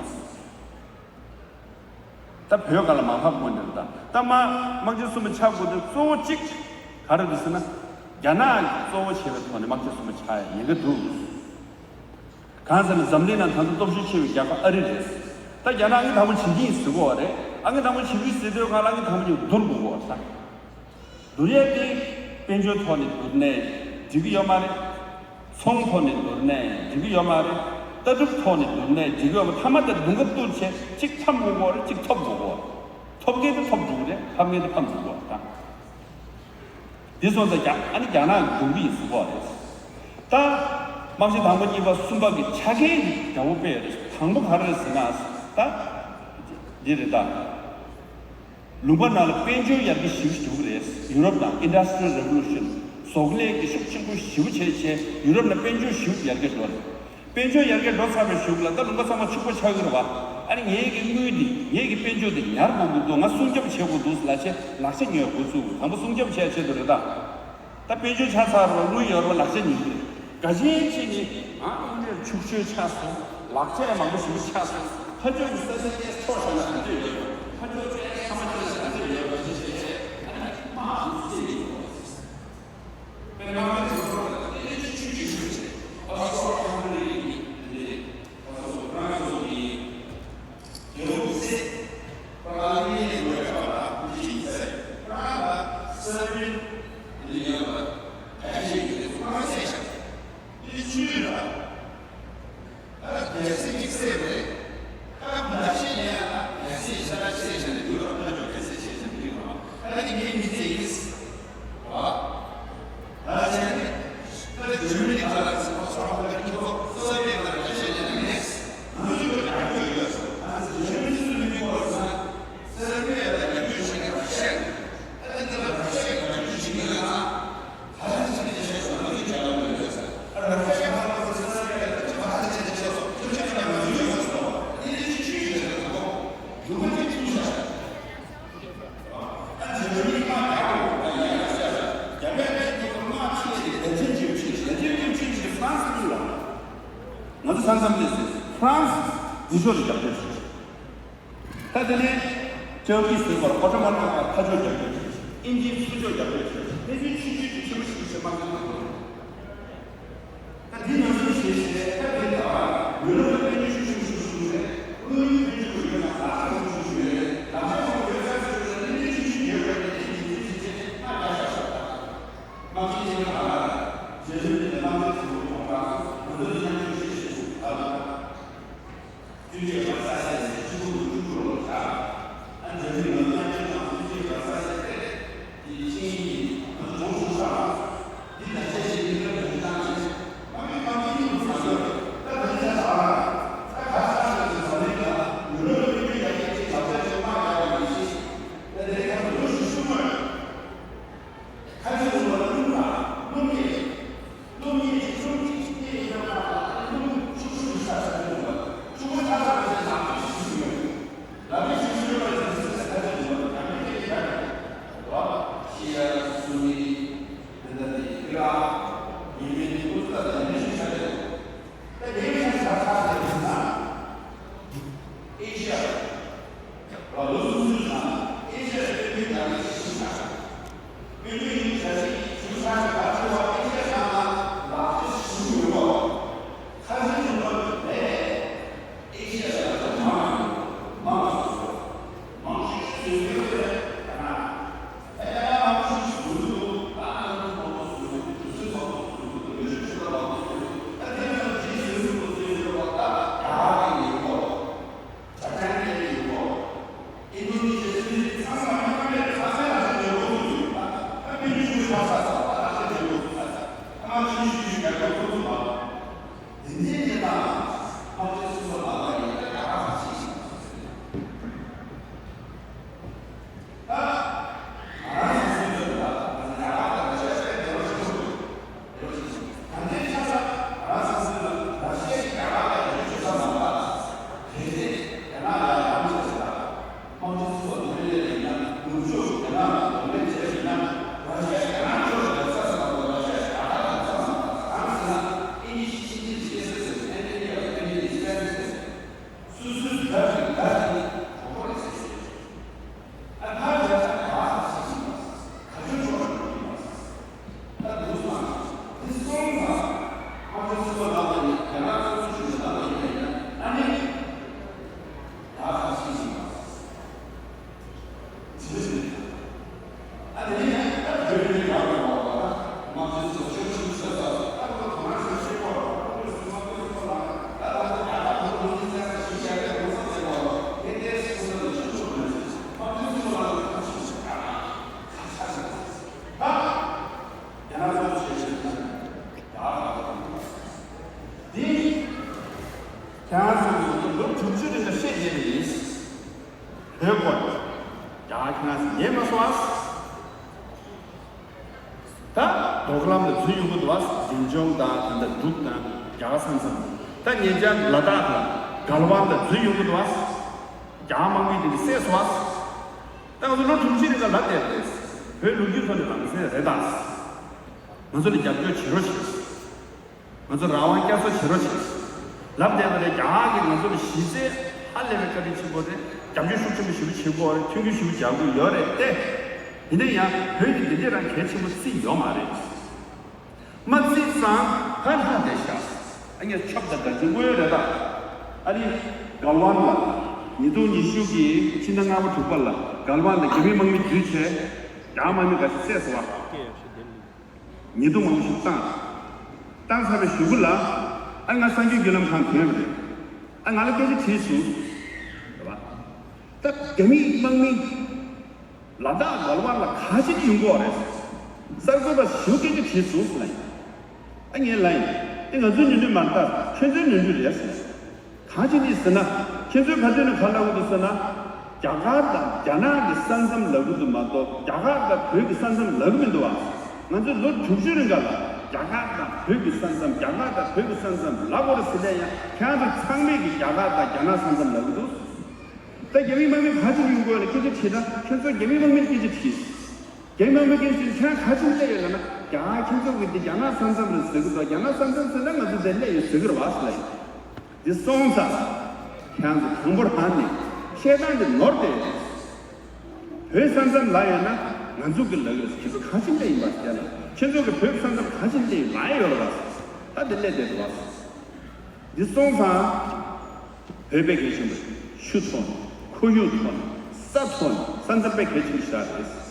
ད་བོད་སྒང་ལ་མ་ཕབ་དགོས་འདུག་ད། ད་དམག་དམག་ཆེན་གསུམ་པ་ཆགས་དགོས་དུས་གཙོ་བོ་གཅིག་ག་རེ་འདུག་ཟེར་ན། རྒྱ་ནག་གིས་གཙོ་བོ་བྱས་པའི་ཐོག་ནས་དམག་ཆེན་གསུམ་པ་ཆགས་ཡ་ཉེན་ཁ་འདུག་གང་ཟེར་ན་འཛམ་གླིང་ནང་ད་དུང་སྟོབས་ཤུགས་ཆེ་བའི་རྒྱལ་ཁབ་ཨ་རི་རེད། ད་རྒྱ་ནག་ཨང་ཀི་དང་པོ་བྱེད་ཀྱི་ཡིན་ཟེར་གོ་བ་རེད། ཨང་ཀི་དང་པོ་བྱེད་ཀྱི་ཟེར་དུས་སྒང་ལ་ཨང་ཀི་དང་པོ་ཉིད་བསྡུར་དགོས་གོ་བ་ད། བསྡུར་ཡས་དེ་དཔལ་འབྱོར་ཐོག་ནས་བསྡུར་ནས་འགྲིག་གི་ཡོད་མ་རེད། ཚོང་ཐོག་ནས་བསྡུར་ནས་འགྲིག་གི་ཡོད་མ་རེད། ལྟ་གྲུབ་ཐོག་ནས་བསྡུར་ནས་འགྲིག་གི་ཡོད་མ་རེད། མཐའ་མ་དེ་མདུན་ཁ་བསྡུར་བྱས་གཅིག་ཕམ་དགོས་གོ་རེད། གཅིག་ཐོབ་དགོས་གོ། ཐོབ་མཁན་དེ་ཐོབ་འགྲོ་གི་རེད། ཕམ་མཁན་དེ་ཕམ་འགྲོ་གོ་ད། དེ་སོང་ཙང་རྒྱ་ཨ་ནི་རྒྱ་ནག་གི་འགྲོ་གི་ཡིན་ཟེར་གོ་རེད། ད་དམག་ཆེན་དང་པོ་གཉིས་པ་གསུམ་པ་གི་ཆ་རྐྱེན་འདྲ་བོ་དཔེ་རེད། དང་པོ་ག་རེ་རེད་ཟེར་ན། ད་འདི་རེད་ད། ལུང་པ་ནང་ལ་དཔལ་འབྱོར་ཡར་རྒྱས་ཞེ་པོ་ཞིག་འགྲོ་གི་རེད། ཡུ་རོབ་ནང་Industrial Revolution ཟོག་ལས་ཀྱི་ཤུགས་ཆེན་པོ་ཞེ་པོ་བྱས་བྱས་ཡུ་རོབ་ནང་དཔལ་འབྱོར་ཞེ་པོ་ཡར་རྒྱས་འགྲོ་རེད། དཔལ་འབྱོར་ཡར་རྒྱས་འགྲོ་ཚར་བའི་གཞུག་ལ་ད་ལུང་པ་ཚང་མ་ཕྱུག་པོ་ཆགས་ཀྱི་རེད་བ། ཨ་ནི་ངེད་ཀྱི་དངུལ་འདི། ངེད་ཀྱི་དཔལ་འབྱོར་འདི་ཉར་མང་པོ་འདུག་ང་སྲུང་སྐྱོབ་བྱེད་དགོས་འདུག་ལབ་བྱས་ལག་ཆ་ཉོས་འགོ་བཙུགས། དང་པོ་སྲུང་སྐྱོབ་བྱས་ཆེད་དུ་རེད་ད། ད་དཔལ་འབྱོར་ཆགས་ཚར་རོ། དངུལ་ཡོད་རོ། ལག་ཆ་ཉོས་རེད། འགའ་ཤས་ཅིག་ནི། ཨ། དངུལ་འབྲེལ་ཕྱུག་ཤོས་ཆགས་སོང་། ལག་ཆ་ཡང་མང་པོ་ཞིག་ཆགས་སོང་། ཕ་ཇོ་གི་ས་ཆ་ཏོག་ཙམ་འཕྲོག་བཞག་ན་ག་འདྲ་ཡོད། ཕ་ཇོ་ཚང་མ་ཁྱེར་ན་ག་འདྲ་ཡོད་ཅེས་བྱས། ཨ་ནི་དམག་འདི་ཚོ་ཡིན་ནོ། དཔེར་ན་དམག་འདི་ཚོ་ལ་དེ་ནས་ཆུ་ཆུ་ཆུ་ཆུ། ཨ་སོ་ཨ་ཧ་ལི་ཡིན། དེ་ནས་ཨ་སོ་ཧྥ་རན་སི་ཡིན། རྒྱལ་པོ་སི་པ་ར་ལི་ནས་ལོ་རྒྱུས་པ་ལ་ཀུ་ཅི་ཡིན་ཟེར། པ་ར་ལ་སེ་རི་ཡོད་པ་ཕལ་ཆེར་ཡོད་དེ་ཚོ་ཧྥ་རན་སི་ཤ། འདི་ཆུ་ཡོད་ལ། ཨ་རྒྱལ་སྲིད་དམིགས་བསལ་རེད། ཨ་མ་ཤེས་ཡ། རྒྱལ་སྲིད་ཤ་ཤ་ཤ་ཤ་ནས་ཡོད་ལ། ཕ་ཇོ་རྒྱལ་སྲིད་ཤ་ཤ་ནས་ཡོད་ལ། ཨ་ནི་ངའི་མི་ཚེ་ཡིན། ཨ། ད་བྱས་ནས། ད་ཇར་མ་ནི་ག་ལ་སོ་སོ་རང་གི་ཁྱི་ཐོག་སོ་བྷི་ཡེ་ཊི་ལ་ཁ་ཤས་ཉན་ནས་མེད། ང་ཚོ་ཡོད་ཀྱང་ཡོད་ཡོད་སོ། ང་ཚོ་ཇར་མ་ནི་སུ་མི་དགོས་ན། སེར་བས་ལ་ཉམས་ཞུགས་བྱེད་མཁན་ར་ཤ་ཡིན། ཨ་ནི་ད་ལ་ར་ཤ་ཡིན་ང་ཚོ་ཞིག་ཡིན་ན། ད་ལ་ཅི་ནས་བྱས་སོང་ང་ཚོ་རྒྱ་ལ་མི་ཡོད་ས། ཨ་ར་ཤ་ཡིན་ང་ཚོ་སེར་བས་ལ་ཅི་མ་ཧ་ཅི་ནས་བྱས་སོང་ཁྱོད་ཆ་ཁ་ན་ང་ཚོ་ཡོད་སོང་། ཨ་ནི་ཅི་ཆུ་ཡོད་ས་ང་ཚོ་ལུང་པ་ཅི་ཆུ་ཤ། ང་ཚོ་ས་མཚམས་ལས་སུ་ཧྥ་རན་སི་གཉིས་ལ། ང་ཚོ་ས་མཚམས་ལས་སུ་ཧྥ་རན་སི་འདི་ཕྱོགས་ལ་རྒྱབ་སྐྱོར་བྱེད། ད་དེ་ནས་ཅོ་ཀི་ཟེར་བར་ཨོ་ཊོ་མན་ཕར་ཕྱོགས་རྒྱབ་སྐྱོར་བྱེད། ཨིན་ཇིའི་ཚུར་ཕྱོགས་རྒྱབ་སྐྱོར་བྱེད། ཕལ་ཆེར་ཆུ་ཆུ་ཆུ་ཆེན་པོ་ཞིག་ཆེ་མ་ཆེན་པོ། ད་འདི་ནང་བཞིན་བྱས་བྱས་ད་འདི་ལྟ་བ་ཡུ་རོབ་ལ་དཔལ་འབྱོར་ཤུགས་ཆེན་པོ་ཞིག་ཡོད། དངུལ་ཡོད། དཔལ་འབྱོར་ཡོད་ན་ལག་ཆ་ཡོད་ཞུ་ཡོད། ལག་ཆ་ཡོད་ཡོད་ས་ཞུ་ཡོད། ལ་ནི་ནི་ཆུ་ཆུ་ཡོད་པ་ནི་དེ་ཉིན་དེ་ཕྱིན་ཆད་མ་རྒྱ་ཤ་ཤ་ད། དམག་སྤྱི་ཆེན་པོ་ལ་རྗེ་བཙུན་འདི་ལ་དམག་སྤྱི་ཚོགས་པ་གོང་ཁ་སོ་ང་ཚོ་ནི་མཉམ་ཞུགས་བྱེད་ཞེས་སུ་ད་ལ། ཀུན་གྱིས་བར་ས་ཟེར་ཏེ་གཅིག་པུ་དུ་བཅུ་དགུ་ལོར་བཞག་ཨ་འདྲ་མི་ང་ཚོ་ཡང་ཁྱོད་དང་ཀུན་གྱིས་བར་ས་ཟེར་ཏེ། འདི་ཆིངས་ཡིག་ཡིན། ང་ཚོ་གྲོངས་སུ་བཞག་འདི་ད་ཆ་ཞིག་མི་འདྲ་བོ་ཞིག་བཏང་བྱས། ཨ་མི་དམག་མི་གཉིས་ལོ་ཟ་ཡོད་རེད། ད་ད་ཆ་ཆ་ཟ་ལ། ད་ག་ས་ཟ་ཟ་ལ་ཡིན་ལ། ཡུ་རོབ་ལ་ཡུལ་ཡ་གི་ཅིག་བྱ་བྱ་ཅིག་མ་ཡ་ཡ་ཡིན་ཞིག་ད་དེ་ཁ་ལོ་ཞིག་ཤུ་མ་ཡོད། ཁ་ཆེ་རུ་བ་རླུང་དང་རླུང་གཉིས། རླུང་གཉིས་ཀྱི་རླུང་གཅིག་གཅིག་གཉིས་ཡིན་ན་མ་རླུང་ཆུ་ཆུ་ཡི་ས་ས་རུ་བ་ཆུ་བོ་ཚ་ཚ་བ་ཞིག་ལག་ཆུ་ཞིག་ཞུ་ཡོད། ལག་ཆུ་ཞིག་ཞུ་ཡོད་པ་ཞིག་ས་ས་ཁ་ཆེ་རུ་བ་ཡང་མི་ཁྱེད་ཀྱི་ཁ་ཆེ་རུ་བ་ཤི་ཡ་སུ་ནི་དེ་འདྲ་དེ་ཀི་ར་ཉི་མེ་ནི་ཀུ་ཙ་ད་ཡང་མི་ཞིག་ཁ་ཆེ་རུ་བ། ད་ཉེ་བའི་ཆར་ཆར་ཆར་ཟེར་ན། ཨེ་ཤ་ཡ། ལོ་སུམ་ཅུ་ནང་ཨེ་ཤ་ཡ་དཔེ་མི་སྒང་གི་ཞིང་ཆགས། དཔེ་མི་ཡིན་བྱ་ཞིང་ཞིང་ཆགས་ཀྱི་བར་ཆུ་བ་ཨེ་ཤ་ཡ་ནང་ལ་ལག་ཤེས་ཞིག་ཡོད་པ། ཁ་ཆེ་ཆུང་བ་ལས་ཨེ་ཤ་ཡ་ལ་ཚོ་མང་ཡོད་མང་ལ་སོ་སོ་མང་ཤོས་ཤོས་ཟེར་ཡོད་པས་ན། འདི་ཁྱེད་རང་ཚོ་ལོ་དྲུག་ཅུ་རིང་ལ་བཤད་བསྡད་པ་ཡིན། བོད་སྐོར་རྒྱ་གར་ཁྱེད་རང་ཚོ་ཉན་མ་སོང་ཨ། ད་རྡོ་ཁ་ལམ་ལ་འཛུལ་ཡོང་གི་འདུག་ཨ། འཛིན་སྐྱོང་དང་ད་ལྟ་འབྲུག་དང་རྒྱ་གར་ས་མཚམས་ད་ཉེ་ཆར་ལ་དྭགས་ལ་གལ་ཝན་ལ་འཛུལ་ཡོང་གི་འདུག་ཨ། རྒྱ་དམག་མི་དེ་གི་བསད་སོང་བ། ད་ང་ཚོ་ལོ་དྲུག་ཅུ་རིང་ལ་ལབ་བསྡད་པ་རེད། བོད་ལོ་རྒྱུས་ཐོག་ནས་ལམ་སེང་རེད་ད། ང་ཚོ་ལ་རྒྱབ་སྐྱོར་བྱེད་རོགས་བྱེད། ང་ཚོ་རང་དབང་བསྐྱར་གསོ་བྱེད་རོགས་བྱེད། ལབ་བསྡད་པ་རེད། རྒྱ་གར་གྱིས་ང་ཚོ་ལ་གཞི་རྩའི་ཧ་ལས་པའི་བཀའ་དྲིན་ཆེན་པོ་རེད། རྒྱབ་སྐྱོར་ཤུགས་ཆེན་པོ་ཞེ་པོ་བྱེད་དགོས་རེད། མཐུན་འགྱུར་ཞེ་པོ་རྒྱག་དགོས་ཡོད་རེད་དེ། ཡིན་ན་ཡང་བོད་ཀྱི་འདི་འདྲ་རང་གལ་ཆེན་པོ་བརྩིས་ཡོད་མ་རེད། མ་བརྩིས་ཙང་ཧ་ལྷག་བསྡད་ཤག་ཨ་ངས་ཆབ་དང་སྒྲ་ཅིག་དངོས་ཡོད་རེད་ད། ཨ་ནི་གལ་ཝན་ལ་ཉིས་སྟོང་ཉི་ཤུ་གི་ཕྱི་ཟླ་ལྔ་པ་དྲུག་པ་ལ་གལ་ཝན་ལ་རྒྱ་མི་དམག་མི་འཛུལ་བྱས་རྒྱ་དམག་མི་འགའ་ཞིག་བསད་སོང་བ། ཉེས་རྡུང་མང་པོ་ཞིག་བཏང་། བཏང་ཚར་བའི་གཞུག་གུ་ལ་ཨ་ང་གསར་འགྱུར་བརྒྱུད་ལམ་ཁང་ཐོན་པ་རེད། ཨ་ང་ལ་སྐད་ཆ་དྲིས་སོང་། རེད་བ། ད་རྒྱ་མི་དམག་མི་ལ་དྭགས་གལ་ཝན་ལ་ག་ཅིག་ཡོང་གི་ཡོད་རེད། གསར་འགོད་པ་ཞིག་སྐད་ཆ་དྲིས་སོང་ལབ་ཡིན། ཨ་ངས་ལབ་ཡིན། དེ་ང་ཚོའི་ནོར་འཁྲུལ་མ་རེད་ད། ཁྱོད་ཚོའི་ནོར་འཁྲུལ་རེད་ཟེར། གང་ཅི་ནི་ཟེར་ན། ཁྱེད་ཚོས་ག་དུས་ནས་ག་ལབ་གི་འདུག་ཟེར་ན། རྒྱ་གར་དང་རྒྱ་ནག་གི་ས་མཚམས་ལབ་གི་འདུག་མ་གཏོགས་རྒྱ་གར་དང་བོད་ཀྱི་ས་མཚམས་ལབ་གི་མི་འདུག་བ། ང་ཚོས་ལོ་དྲུག་ཅུ་རིང་ག་ལ་རྒྱ་གར་དང་བོད་ཀྱི་ས་མཚམས། རྒྱ་གར་དང་བོད་ཀྱི་ས་མཚམས་ལབ་དགོས་རེད་ཟེར་ནས་ཡང་ཁྱེད་རང་ཚོ་ཚང་མས་ཀྱི་རྒྱ་གར་དང་རྒྱ་ནག་ས་མཚམས་ལབ་གི་འདུག་ད་རྒྱ་མི་དམག་མི་ག་ཚོད་ཡོང་དགོས་ལ་སྐད་ཆ་དྲིས་ན་ཁྱེད་ཚོ་རྒྱ་མི་དམག་མིར་སྐད་ཆ་དྲིས། རྒྱ་མི་དམག་མི་སྐད་ཆ་དྲིས། ཁྱེད་རང་ག་ཚོད་སླེབས་ཡོད་ལབ་ན། རྒྱ་གར་ཁྱེད་ཚོ་གི་འདི་རྒྱ་ནག་ས་མཚམས་རེད་ཟེར་གི་འདུག་རྒྱ་ནག་ས་མཚམས་ཟེར་ན་ང་ཚོ་འདིར་སླེབས་ཡོད་ཟེར་གི་རེད་བ་ཟེར་ལབ་ཡིན། འདི་སོང་ཙང་། ཁྱེད་རང་ཚོ་དང་པོ་རང་ནས་བཤད་སྟངས་འདི་ནོར་ཏེ། བོད་ས་མཚམས་ལབ་ཡོད་ན་ང་ཚོ་གི་ལབ་ཡོད་རེད། ཁྱེད་ཚོ་གང་ཕྱིན་ལས་ཡིན་པ་ཟེར་ལ། ཁྱེད་ཚོ་གི་བོད་ས་མཚམས་གང་ཕྱིན་ལས་ལབ་ཡོད་རེད་བ། ད་འདི་སླེབས་བསྡད་འདུག་བ། འདི་སོང་ཙང་། བོད་པའི་གལ་ཆེན་པོ་ཆུ་ཐོག་ནས་ཁོར་ཡུག་ཐོག་ནས་ས་ཐོག་ནས་ས་མཚམས་པའི་གལ་ཆེན་པོ་ཞིག་རེད།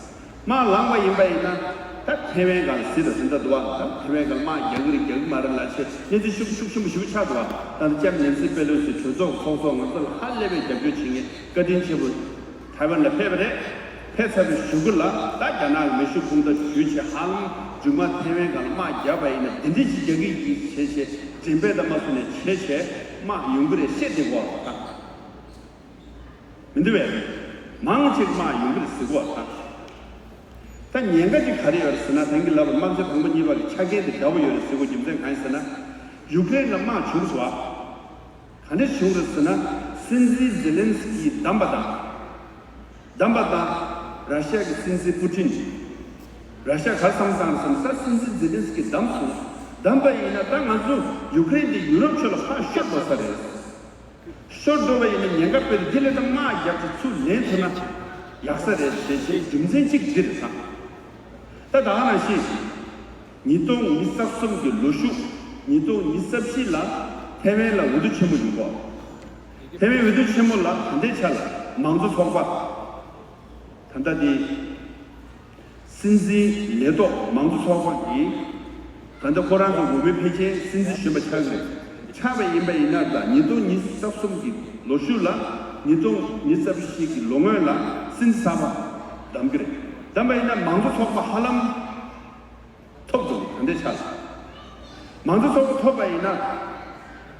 དམག་ལངས་པ་ཡིན་པ་ཡིན་ན་ད་ཐེ་ཝན་སྒང་ལ་ཟིན་ད་ཟིན་ད་འདུག་བ། ད་ཐེ་ཝན་སྒང་ལ་དམག་རྒྱག་གི་རེད་རྒྱག་གི་མ་རེད་ལབ་བྱས་གནས་ཚུལ་ཤུགས་ཤུགས་ཆེན་པོ་ཞིག་ཆགས་འདུག་བ། ད་ལྟ་ལྕམ་ནེན་སི་པེ་ལོ་སི་གྲོས་ཚོགས་ཚོགས་གཙོ་ང་ཚོ་ལ་ཧ་ལས་པའི་རྒྱབ་སྐྱོར་བྱེད་མཁན་བཀའ་དྲིན་ཆེན་པོ་ཐའེ་ཝན་ལ་ཕེབས་པ་རེད། ཕེབས་ཚར་བའི་གཞུག་གུ་ལ་ད་རྒྱ་ནག་གི་མེ་ཤུགས་འཕུར་མདའ་ཞུས་བྱས་ཧ་ལམ་མཇུག་མ་ཐེ་ཝན་སྒང་ལ་དམག་བརྒྱབ་པ་ཡིན་ན་འདི་འདྲ་ཞིག་རྒྱག་གི་ཡིན་བྱས་བྱས་མགྲིན་པའི་ད་མ་སུ་ནས་བྱས་བྱས་དམག་ཡོང་གི་རེད་བཤད་བསྡད་གོ་ད། མི་འདུག་བས། མང་ཆེ་དམག་ཡོང་གི་རེད་ཟེར་གོ་ད། ད་ཉེན་ཁ་ཅིག་ག་རེ་ཡོད་རེད་ཟེར་ན་ད་གིན་ལབ་པ་དམག་ཆ་དང་པོ་གཉིས་པ་གི་ཆ་རྐྱེན་དེ་འདྲ་བོ་ཡོད་རེད་ཟེར་གོ་རྒྱུ་མཚན་གང་ཡིན་ཟེར་ན། ཡུཀ་རེན་ལ་དམག་བྱུང་སོང་བ། ག་འདྲ་བྱུང་རེད་ཟེར་ན། སྲིད་འཛིན་ཛེ་ལན་སི་ཀི་བདམས་པ་དང་། བདམས་པ་དང་། ར་ཤ་གི་སྲིད་འཛིན་པུ་ཏིན། ར་ཤ་ག་བསམ་བཏང་བསམ་ས་སྲིད་འཛིན་ཛེ་ལན་སི་ཀི་བདམས་སོང་། བདམས་པ་ཡིན་ན་ད་ང་ཚོ་ཡུཀ་རེན་དེ་ཡུ་རོབ་ཕྱོགས་ལ་ཕར་ཤོར་འགྲོ་ས་རེད། ཤོར་འགྲོ་བ་ཡིན་ན་ཉེན་ཁ་དཔེ་དེ་ལས་ད་དམག་རྒྱག་ཅིག་ཚུར་ལེན་ཐུབ་ན་ཡག་ས་རེད་ཞེས་བྱས་རྒྱུ་མཚན་གཅིག་འདི་རེད་ད། ད་ད་ག་ནང་བཞིན། ཉིས་སྟོང་ཉི་ཤུ་རྩ་གསུམ་གྱི་ལོ་གཞུག་ཉིས་སྟོང་ཉི་ཤུ་རྩ་བཞི་ལ་ཐའེ་ཝན་ལ་འོས་བསྡུ་ཆེན་མོ་ཡོང་གོ། ཐའེ་ཝན་འོས་བསྡུ་ཆེན་མོ་ལ་ད་ལྟའི་ཆ་ལ་མང་གཙོ་ཚོགས་པ། ད་ལྟ་དེ། སྲིད་འཛིན་ལས་ཐོག་མང་གཙོ་ཚོགས་པ་གིས་ད་ལྟ་ཁོ་རང་ཚོ་འོས་མི་ཕལ་ཆེར་སྲིད་འཛིན་གཞོན་པ་ཆགས་ཀྱི་རེད། ཆགས་པ་ཡིན་པ་ཡིན་ན་ད་ཉིས་སྟོང་ཉི་ཤུ་རྩ་གསུམ་གྱི་ལོ་གཞུག་ལ་ཉིས་སྟོང་ཉི་ཤུ་རྩ་བཞི་གི་ལོ་སྔོན་ལ་སྲིད་འཛིན་གསར་པ་བདམས་ཀྱི་རེད། བདམས་པ་ཡིན་ན་མང་གཙོ་ཚོགས་པ་ཧ་ལམ་ཐོབ་འདུག་ད་ལྟའི་ཆ་ལ། མང་གཙོ་ཚོགས་པ་ཐོབ་པ་ཡིན་ན།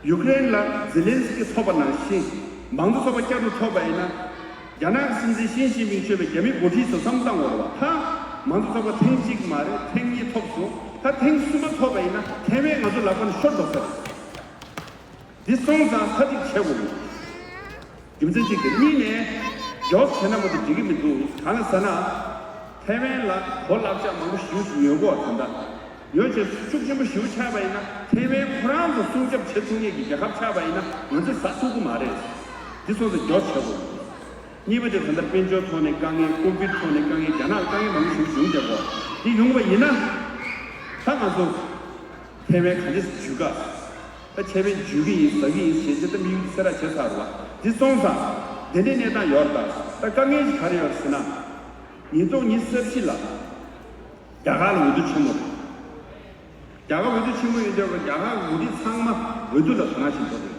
ཡུཀ་རེན་ལ་ཛེ་ལན་སི་ཀི་ཐོབ་པ་ནང་བཞིན། མང་གཙོ་ཚོགས་པ་བསྐྱར་དུ་ཐོབ་པ་ཡིན་ན། རྒྱ་ནག་གི་སྲིད་འཛིན་ཞི་ཅིན་ཕིང་གཙོས་པའི་རྒྱ་མི་འགོ་ཁྲིད་ཚོ་བསམ་བློ་བཏང་དགོས་རེད་བ། ད་མང་གཙོ་ཚོགས་པ་ཐེངས་གཅིག་མ་རེད་ཐེངས་གཉིས་ཐོབ་སོང་། ད་ཐེངས་གསུམ་པ་ཐོབ་པ་ཡིན་ན་ཐའེ་ཝན་ང་ཚོ་ལག་པ་ནས་ཤོར་འགྲོ་ས་རེད། འདི་སོང་ཙང་ད་ཅིག་བྱེད་དགོས་རེད། རྒྱུ་མཚན་གཅིག་དེ་གཉིས་ནས་མགྱོགས་བྱས་ན་མ་གཏོགས་འགྲིག་གི་མི་འདུག་གང་ལ་ཟེར་ན། ཐའེ་ཝན་ལ་གོ་ལག་ཆ་མང་པོ་ཞེ་པོ་ཅིག་ཉོ་དགོས་ད་ལྟ། ཉོ་བྱས་ཤུགས་ཆེན་པོ་ཞེ་པོ་ཆགས་པ་ཡིན་ན་ཐའེ་ཝན་ཁོ་རང་ཚོ་སྲུང་སྐྱོབ་བྱེད་ཐུབ་མཁན་གྱི་རྒྱལ་ཁབ་ཆགས་པ་ཡིན་ན་ང་ཚོས་ཟ་ཐུབ་ཀྱི་མ་རེད། འདི་སོང་ཙང་མགྱོགས་བྱེད་དགོས། གཉིས་པ་དེ་ད་ལྟ་དཔལ་འབྱོར་ཐོག་ནས་དཀའ་ངལ་ཀོ་བིད་ཐོག་ནས་དཀའ་ངལ་རྒྱ་ནག་དཀའ་ངལ་མང་པོ་ཞེ་པོ་ཅིག་ཡོང་བསྡད་ཀྱི་ཡོད། འདི་ཡོང་བ་ཡིན་ན། ད་ང་ཚོ་ཐའེ་ཝན་ག་འདྲས་སེ་འཇུས་ག་ད་ཆད་པས་འཇུས་ཀྱི་ཡིན་ཟ་གི་ཡིན་ཞེས་བྱས་ད་དམིགས་ཡུལ་གསལ་བསྒྲགས་བྱས་ཚར་བ། འདི་སོང་ཙང་དེ་འདྲའི་གནས་སྟངས་ཡོད་རེད་ད། ད་དཀའ་ངལ་ཞིག་ག་རེ་ཡོད་རེད་ཟེར་ན། ཉིས་སྟོང་ཉི་ཤུ་རྩ་བཞི་ལ་རྒྱ་གར་ལ་འོས་བསྡུ་ཆེན་མོ་རེད། རྒྱ་གར་འོས་བསྡུ་ཆེན་མོ་ཡིན་དུས་རྒྱ་གར་འགོ་ཁྲིད་ཚང་མ་འོས་བསྡུ་ལ་དོ་སྣང་བྱེད་འགྲོ་འདུག་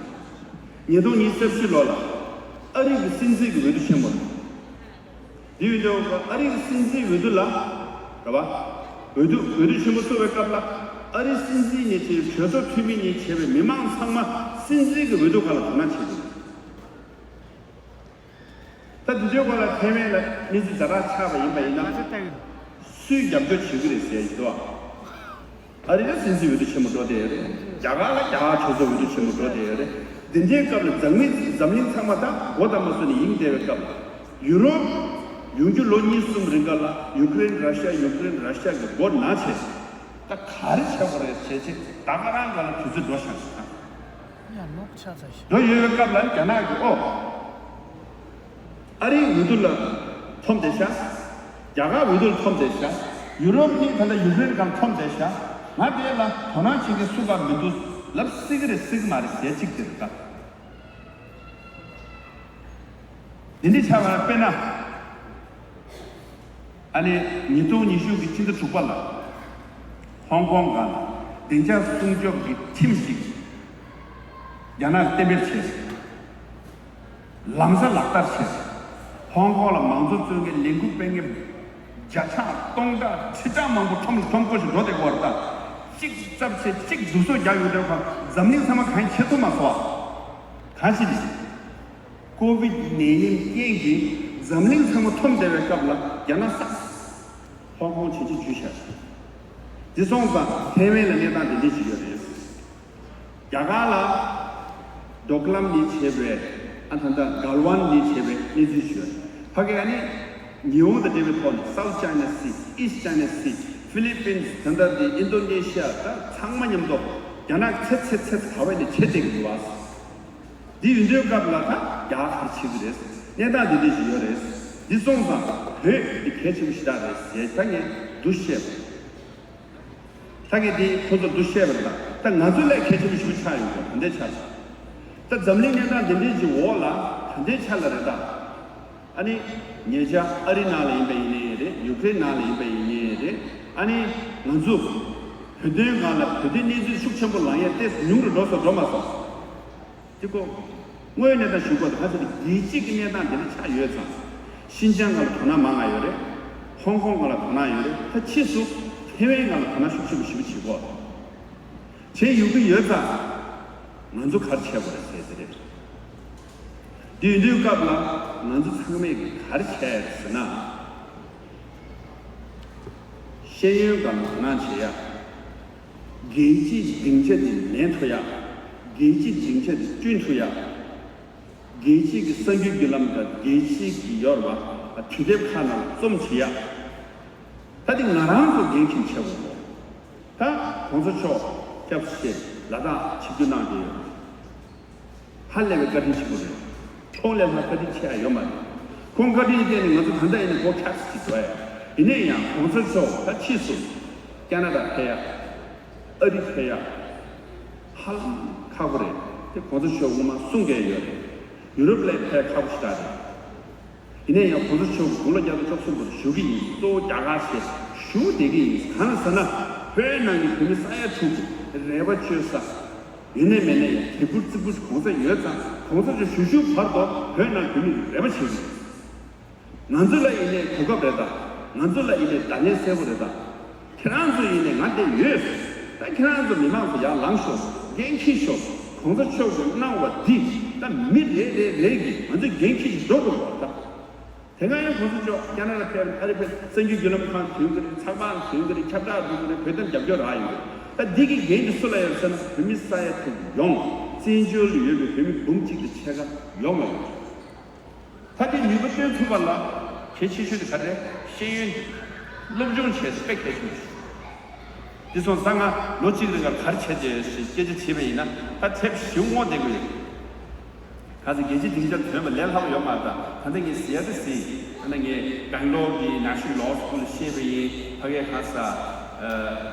ཉིས་སྟོང་ཉི་ཤུ་རྩ་བཞི་ལོ་ལ་ཨ་རི་གི་སྲིད་འཛིན་གྱི་འོས་བསྡུ་ཆེན་མོ་རེད། དེ་ཡིན་དུས་ཨ་རིའི་སྲིད་འཛིན་འོས་བསྡུ་ལ། རེད་བ། འོས་བསྡུ་འོས་བསྡུ་ཆེན་པོ་ཚོགས་པའི་སྐབས་ལ། ཨ་རིའི་སྲིད་འཛིན་ནས་བྱས་གྲོས་ཚོགས་འཐུས་མི་ནས་བྱས་པའི་མི་མང་ཚང་མ་སྲིད་འཛིན་གྱི་འོས་བསྡུ་སྒང་ལ་དོ་སྣང་བྱེད་དགོས། ད་དེ་ཚོའི་སྐོར་ལ་ཐའེ་ཝན་ལ་གནས་ཚུལ་ཛ་དྲག་ཆགས་པ་ཡིན་པ་ཡིན་ན། སུས་རྒྱབ་སྐྱོར་བྱེད་ཀྱི་རེད་ཟེར་ཡ་ཡིན་དོ། ཨ་རི་ལ་སྲིད་འཛིན་འོས་བསྡུ་ཆེན་མོ་འགྲོ་བསྡད་ཡོད་རེད། རྒྱ་གར་ལ་རྒྱ་གར་གྲོས་ཚོགས་འོས་བསྡུ་ཆེན་མོ་འགྲོ་བསྡད་ཡོད་རེད། དེ་འདྲའི་སྐབས་ལ་འཛམ་གླིང་འཛམ་གླིང་ཚང་མ་ད་མགོ་དང་མ་སོ་ནས་ཡིན་བསྡད་པའི་སྐབས་ལ། ཡུ་རོབ་ཡོང་རྒྱུ་ལོ་གཉིས་གསུམ་རིང་ག་ལ་ཡུ་ཀེ་རེན་ར་ཤ་ཡ་ཡུ་ཀེ་རེན་ར་ཤ་ཡ་གི་མགོ་ན་བྱས། ད་ག་རེ་བྱེད་དགོས་རེད་བྱས་བྱས་ད་ག་རང་ག་ལ་དུས་ཚོད་འགྲོ་ཤག་ཤག་ཡང་ལོག་ཆགས་ཚར་ཤག་འགྲོ་ཡོད་པའི་སྐབས་ལ་རྒྱ་ནག་གི་ཨོ། ཨ་རིའི་འོས་བསྡུ་ལ་འཐོམ་བསྡད་ཤག་རྒྱ་གར་འོས་བསྡུ་ལ་འཐོམ་བསྡད་ཤག་ཡུ་རོབ་གཉིས་ད་ལྟ་ཡུ་ཀེ་རེན་སྒང་འཐོམ་བསྡད་ཤག་ང་དེ་ལ་དོ་སྣང་བྱེད་མཁན་སུ་ག་མི་འདུག་ལབ་སྲིད་ཀྱི་རེད་སྲིད་ཀྱི་མ་རེད་ཟེར་གཅིག་དེ་རེད་ད། དེ་འདྲའི་ཆ་ལ་དཔེར་ན། ཨ་ནི་ཉིས་སྟོང་ཉི་ཤུ་གི་ཕྱི་ཟླ་དྲུག་པ་ལ་ཧོང་ཀོང་སྒང་ལ་བདེ་འཇགས་སྲུང་སྐྱོབ་ཀྱི་ཁྲིམས་ཤིག་རྒྱ་ནག་གཏན་འབེབས་བྱས། ལམ་སང་ལག་བསྟར་བྱས། ཧོང་ཀོང་ལ་མང་གཙོ་རྩོད་མཁན་ལས་འགུལ་སྤེལ་མཁན་བརྒྱ་ཕྲག་སྟོང་ཕྲག་ཁྲི་ཕྲག་མང་པོ་ཁྲོམ་ལ་ཁྲོམ་སྐོར་ཞིག་འགྲོ་བསྡད་ཀྱི་ཡོད་རེད་ད། གཅིག་ཚབ་བྱས་གཅིག་སྡུག་སོ་རྒྱག་ཡོང་དུས་ཁོ་འཛམ་གླིང་ཚང་མ་གང་བྱེད་ཐུབ་མ་སོང་ཨ། གང་ཞིག་རེད། ཀོ་བིད་ནད་ཡམས་རྐྱེན་གྱིས་འཛམ་གླིང་ཚང་མ་འཐོམ་བསྡད་པའི་སྐབས་ལ་རྒྱ་ནག་ས་ཧོང་ཀོང་བྱས་རྗེས་འཇུས་བཞག་འདི་སོང་ཙང་ཐའེ་ཝན་ལ་གནས་སྟངས་འདི་འདྲ་ཞིག་ཡོད་རེད། རྒྱ་གར་ལ་ཌོག་ལམ་ནས་བྱས་པའི་ཨ་ད་ལྟ་གལ་ཝན་ནས་བྱས་པའི་གནས་ཚུལ་ཞིག་ཡོད་རེད། ཕ་གི་ཨ་ནི་ཉི་ཧོང་དང་འབྲེལ་བའི་ཐོག་ནས་South China Sea, East China Sea, Philippines ད་ལྟ་འདི་ཨིན་རྡོ་ནེ་ཤི་ཡ་ད་ཚང་མ་མཉམ་དུ་རྒྱ་ནག་ཚེ་ཚེ་ཚེ་ཚེ་བར་བས་ནས་བྱེད་བསྡད་ཀྱི་འདུག་བ། འདི་ཡིན་དུས་སྐབས་ལ་ད་རྒྱ་གར་བྱེད་ཀྱི་རེད། གནས་སྟངས་འདི་འདྲ་ཞིག་ཡོད་རེད། འདི་སོང་ཙང་བོད་འདི་གལ་ཆེན་པོ་ཞེ་དྲག་རེད་ཟེར་ད་ངས་འདུ་བཤད་པ། ད་ངས་འདི་ཁོ་ཚོར་འདུ་བཤད་པ་རེད་ད། ད་ང་ཚོ་ལས་གལ་ཆེན་པོ་ཞིག་ཆགས་ཡོང་གི་ད་ལྟའི་ཆ་ལ། ད་འཛམ་གླིང་གནས་སྟངས་འདི་འདྲ་ཞིག་འོག་ལ་ད་ལྟའི་ཆ་ལ་རེད་ད། ཨ་ནི་ཉེ་ཆར་ཨ་རི་ནང་ལ་ཡིན་པ་ཡིན་ནའི་རེད། ཡུ་ཀེ་རེན་ནང་ལ་ཡིན་པ་ཡིན་ནའི་རེད། ཨ་ནི་ང་ཚོ་བོད་དོན་སྒང་ལ་བོད་དོན་གནས་ཚུལ་ཤུགས་ཆེན་པོ་ལངས་ཡས་ཏོག་ཙམ་ཉུང་རུ་འགྲོ་སོང་འགྲོ་མ་སོང་། དེ་ཀོ། དངོས་ཡོད་གནས་སྟངས་ཞུ་དགོས་དང་ཁ་ཚ་དེ་རྒྱལ་སྤྱི་གི་གནས་སྟངས་དེ་འདྲ་ཆགས་ཡོད་ཙང་། ཤིན་ཅང་སྒང་ལ་དོ་སྣང་མང་ང་ཡོད་རེད། ཧོང་ཀོང་སྒང་ལ་དོ་སྣང་ཡོད་རེད། ད་ཕྱིས་སུ་ཐའེ་ཝན་སྒང་ལ་དོ་སྣང་ཤུགས་ཆེན་པོ་ཞེ་པོ་བྱེད་དགོས། བྱས་ཡོང་གི་ཡོད་ཙང་། ང་ཚོ་ག་རེ་བྱས་དགོས་རེད་ཟེར་ཟེར་རེད། དེ་ཡིན་དུས་སྐབས་ལ་ང་ཚོ་ཚང་མས་ཀྱི་ག་རེ་བྱས་ཟེར་ན། ཤེས་ཡོན་སྒང་ལ་དོ་སྣང་བྱེད་ཡ། རྒྱལ་སྤྱིའི་སྡིངས་ཆ་དེ་ལེན་ཐུབ་ཡ། རྒྱལ་སྤྱིའི་སྡིངས་ཆ་དེ་བསྐྲུན་ཐུབ་ཡ། རྒྱལ་སྤྱིའི་གི་གསར་འགྱུར་བརྒྱུད་ལམ་དང་རྒྱལ་སྤྱིའི་གི་ཡོད་རེད་བ། དུས་དེབ་ཁག་ནང་ལ་རྩོམ་བྱེད་ཡ། ད་དེ་ང་རང་ཚོ་འགན་འཁྱེར་བྱེད་དགོས་འདུག་ད་གོང་ས་མཆོག་སྐྱབས་སུ་མཆི་ལ་དྭགས་ཆིབས་བསྒྱུར་གནང་བསྡད་ཡོད། ཧ་ལས་པའི་བཀའ་དྲིན་ཆེན་པོ་རེད། ཁོང་ལས་ལྷག་བཀའ་དྲིན་ཆེ་ཡ་ཡོད་མ་རེད། ཁོང་བཀའ་དྲིན་བརྟེན་ནས་ང་ཚོ་ད་ལྟ་ཡིན་ན་སྒོ་ཁ་ཅིག་འགྲོ་ཡ། ཡིན་ན་ཡང་གོང་ས་མཆོག་ད་ཕྱིས་སུ་ཀ་ན་ཌ་ཕེབས་ཡ། ཨ་རི་ཕེབས་ཡ། ཧ་ལམ་ཁག་པོ་རེད། དེ་གོང་ས་མཆོག་སྔོན་མ་གསུང་མཁན་ཡོད་རེད། ཡུ་རོབ་ལ་ཕེབས་ཁག་པོ་ཞེ་དྲག་རེད། ཡིན་ན་ཡང་གོང་ས་མཆོག་དགུང་ལོ་བརྒྱ་དང་བཅུ་གསུམ་པར་བཞུགས་ཀྱི་ཡིན། གཙོ་བོ་རྒྱ་གར་ཞེས་བཞུགས་བསྡད་ཀྱི་ཡིན། གང་ཟེར་ན་བོད་ནང་གི་བོད་མི་ས་ཡ་དྲུག་གི་རེ་བ་བཅོལ་ས། ཡོད་ནའི་མེད་ནའི་ཡང་དེ་ཁུར་ཙི་ཁུར་གོང་ས་ཡོད་ཙང་གོང་ས་མཆོག་བཞུགས་བཞུགས་བར་དུ་བོད་ནང་བོད་མི་རེ་བ་བྱེད་ཀྱི་ཡོད། ང་ཚོ་ལ་ཡིན་ནའི་གོ་སྐབས་རེད་ད། ང་ཚོ་ལ་ཡིན་ནའི་བརྡ་ལན་གསལ་པོ་རེད་ད། ཁྱེད་རང་ཚོ་ཡིན་ནའི་ང་འདིར་ཡོད། ད་ཁྱེད་རང་ཚོ་མི་མང་ཚོ་ཡར་ལངས་ཤོག་འགན་འཁྱེར་ཤོག་གོང་ས་མཆོག་གིས་གནང་བ་འདི་ད་མི་རེ་རེ་རེ་གིས་ང་ཚོས་འགན་འཁྱེར་ཞིག་འགྲོ་དགོས་པ་རེད་ད། དེ་སྔ་ཡང་གོང་ས་མཆོག་ཀ་ན་ཌ་ཕེབས་ཨ་རི་ཕེབས་གསར་འགྱུར་བརྒྱུད་ལམ་ཁང་ཐོན་གྱི་རེད། ཚགས་པར་ཐོན་གྱི་རེད། ཁྱབ་བསྒྲགས་འགྲོ་གི་རེད། བོད་དོན་རྒྱབ་སྐྱོར་རག་ཡོད་རེད། ད་འདི་གི་འགན་འདི་སུ་ལ་ཡོད་ཟེར་ན་བོད་མི་ས་ཡ་དྲུག་ཡོངས། བཙན་བྱོལ་ལ་ཡོད་པའི་བོད་མི་འབུམ་གཅིག་དང་ཕྱེད་ཀ་ཡོངས་ལ་ཡོད། ད་འདི་ནུས་པ་བཏོན་ཐུབ་པ་ལ་གལ་ཆེ་ཤོས་དེ་ག་རེ་རེད། ཤེས་ཡོན་སློབ་སྦྱོང་བྱས་ཏེ་དཔེ་གལ་ཆེན་པོ་རེད། འདི་སོང་ཙང་ང་ལོ་གཅིག་རིང་ལ་ག་རེ་བྱས་ཏེ་ཞེས་སྐད་ཆ་དྲིས་པ་ཡིན་ན་ད་དེབ་ཞིག་བསྔོག་བསྡད་ཀྱི་ཡོད། ག་ཚོད་རྒྱལ་སྤྱིའི་སྡིངས་ཆར་ཐོན་པ་ལས་སླ་པོ་ཡོད་མ་རེད། ད་ད་ལྟ་ངས་ཟེར་ཡ་དེ་ཟེར་ཡིན། ད་ལྟ་ངས་སྦེང་ལོར་གྱི་ནེ་ཤ་ནལ་ལོ་སི་ཀུལ་ལ་བཤད་པ་ཡིན། ཕ་གིའི་ཧ་ས་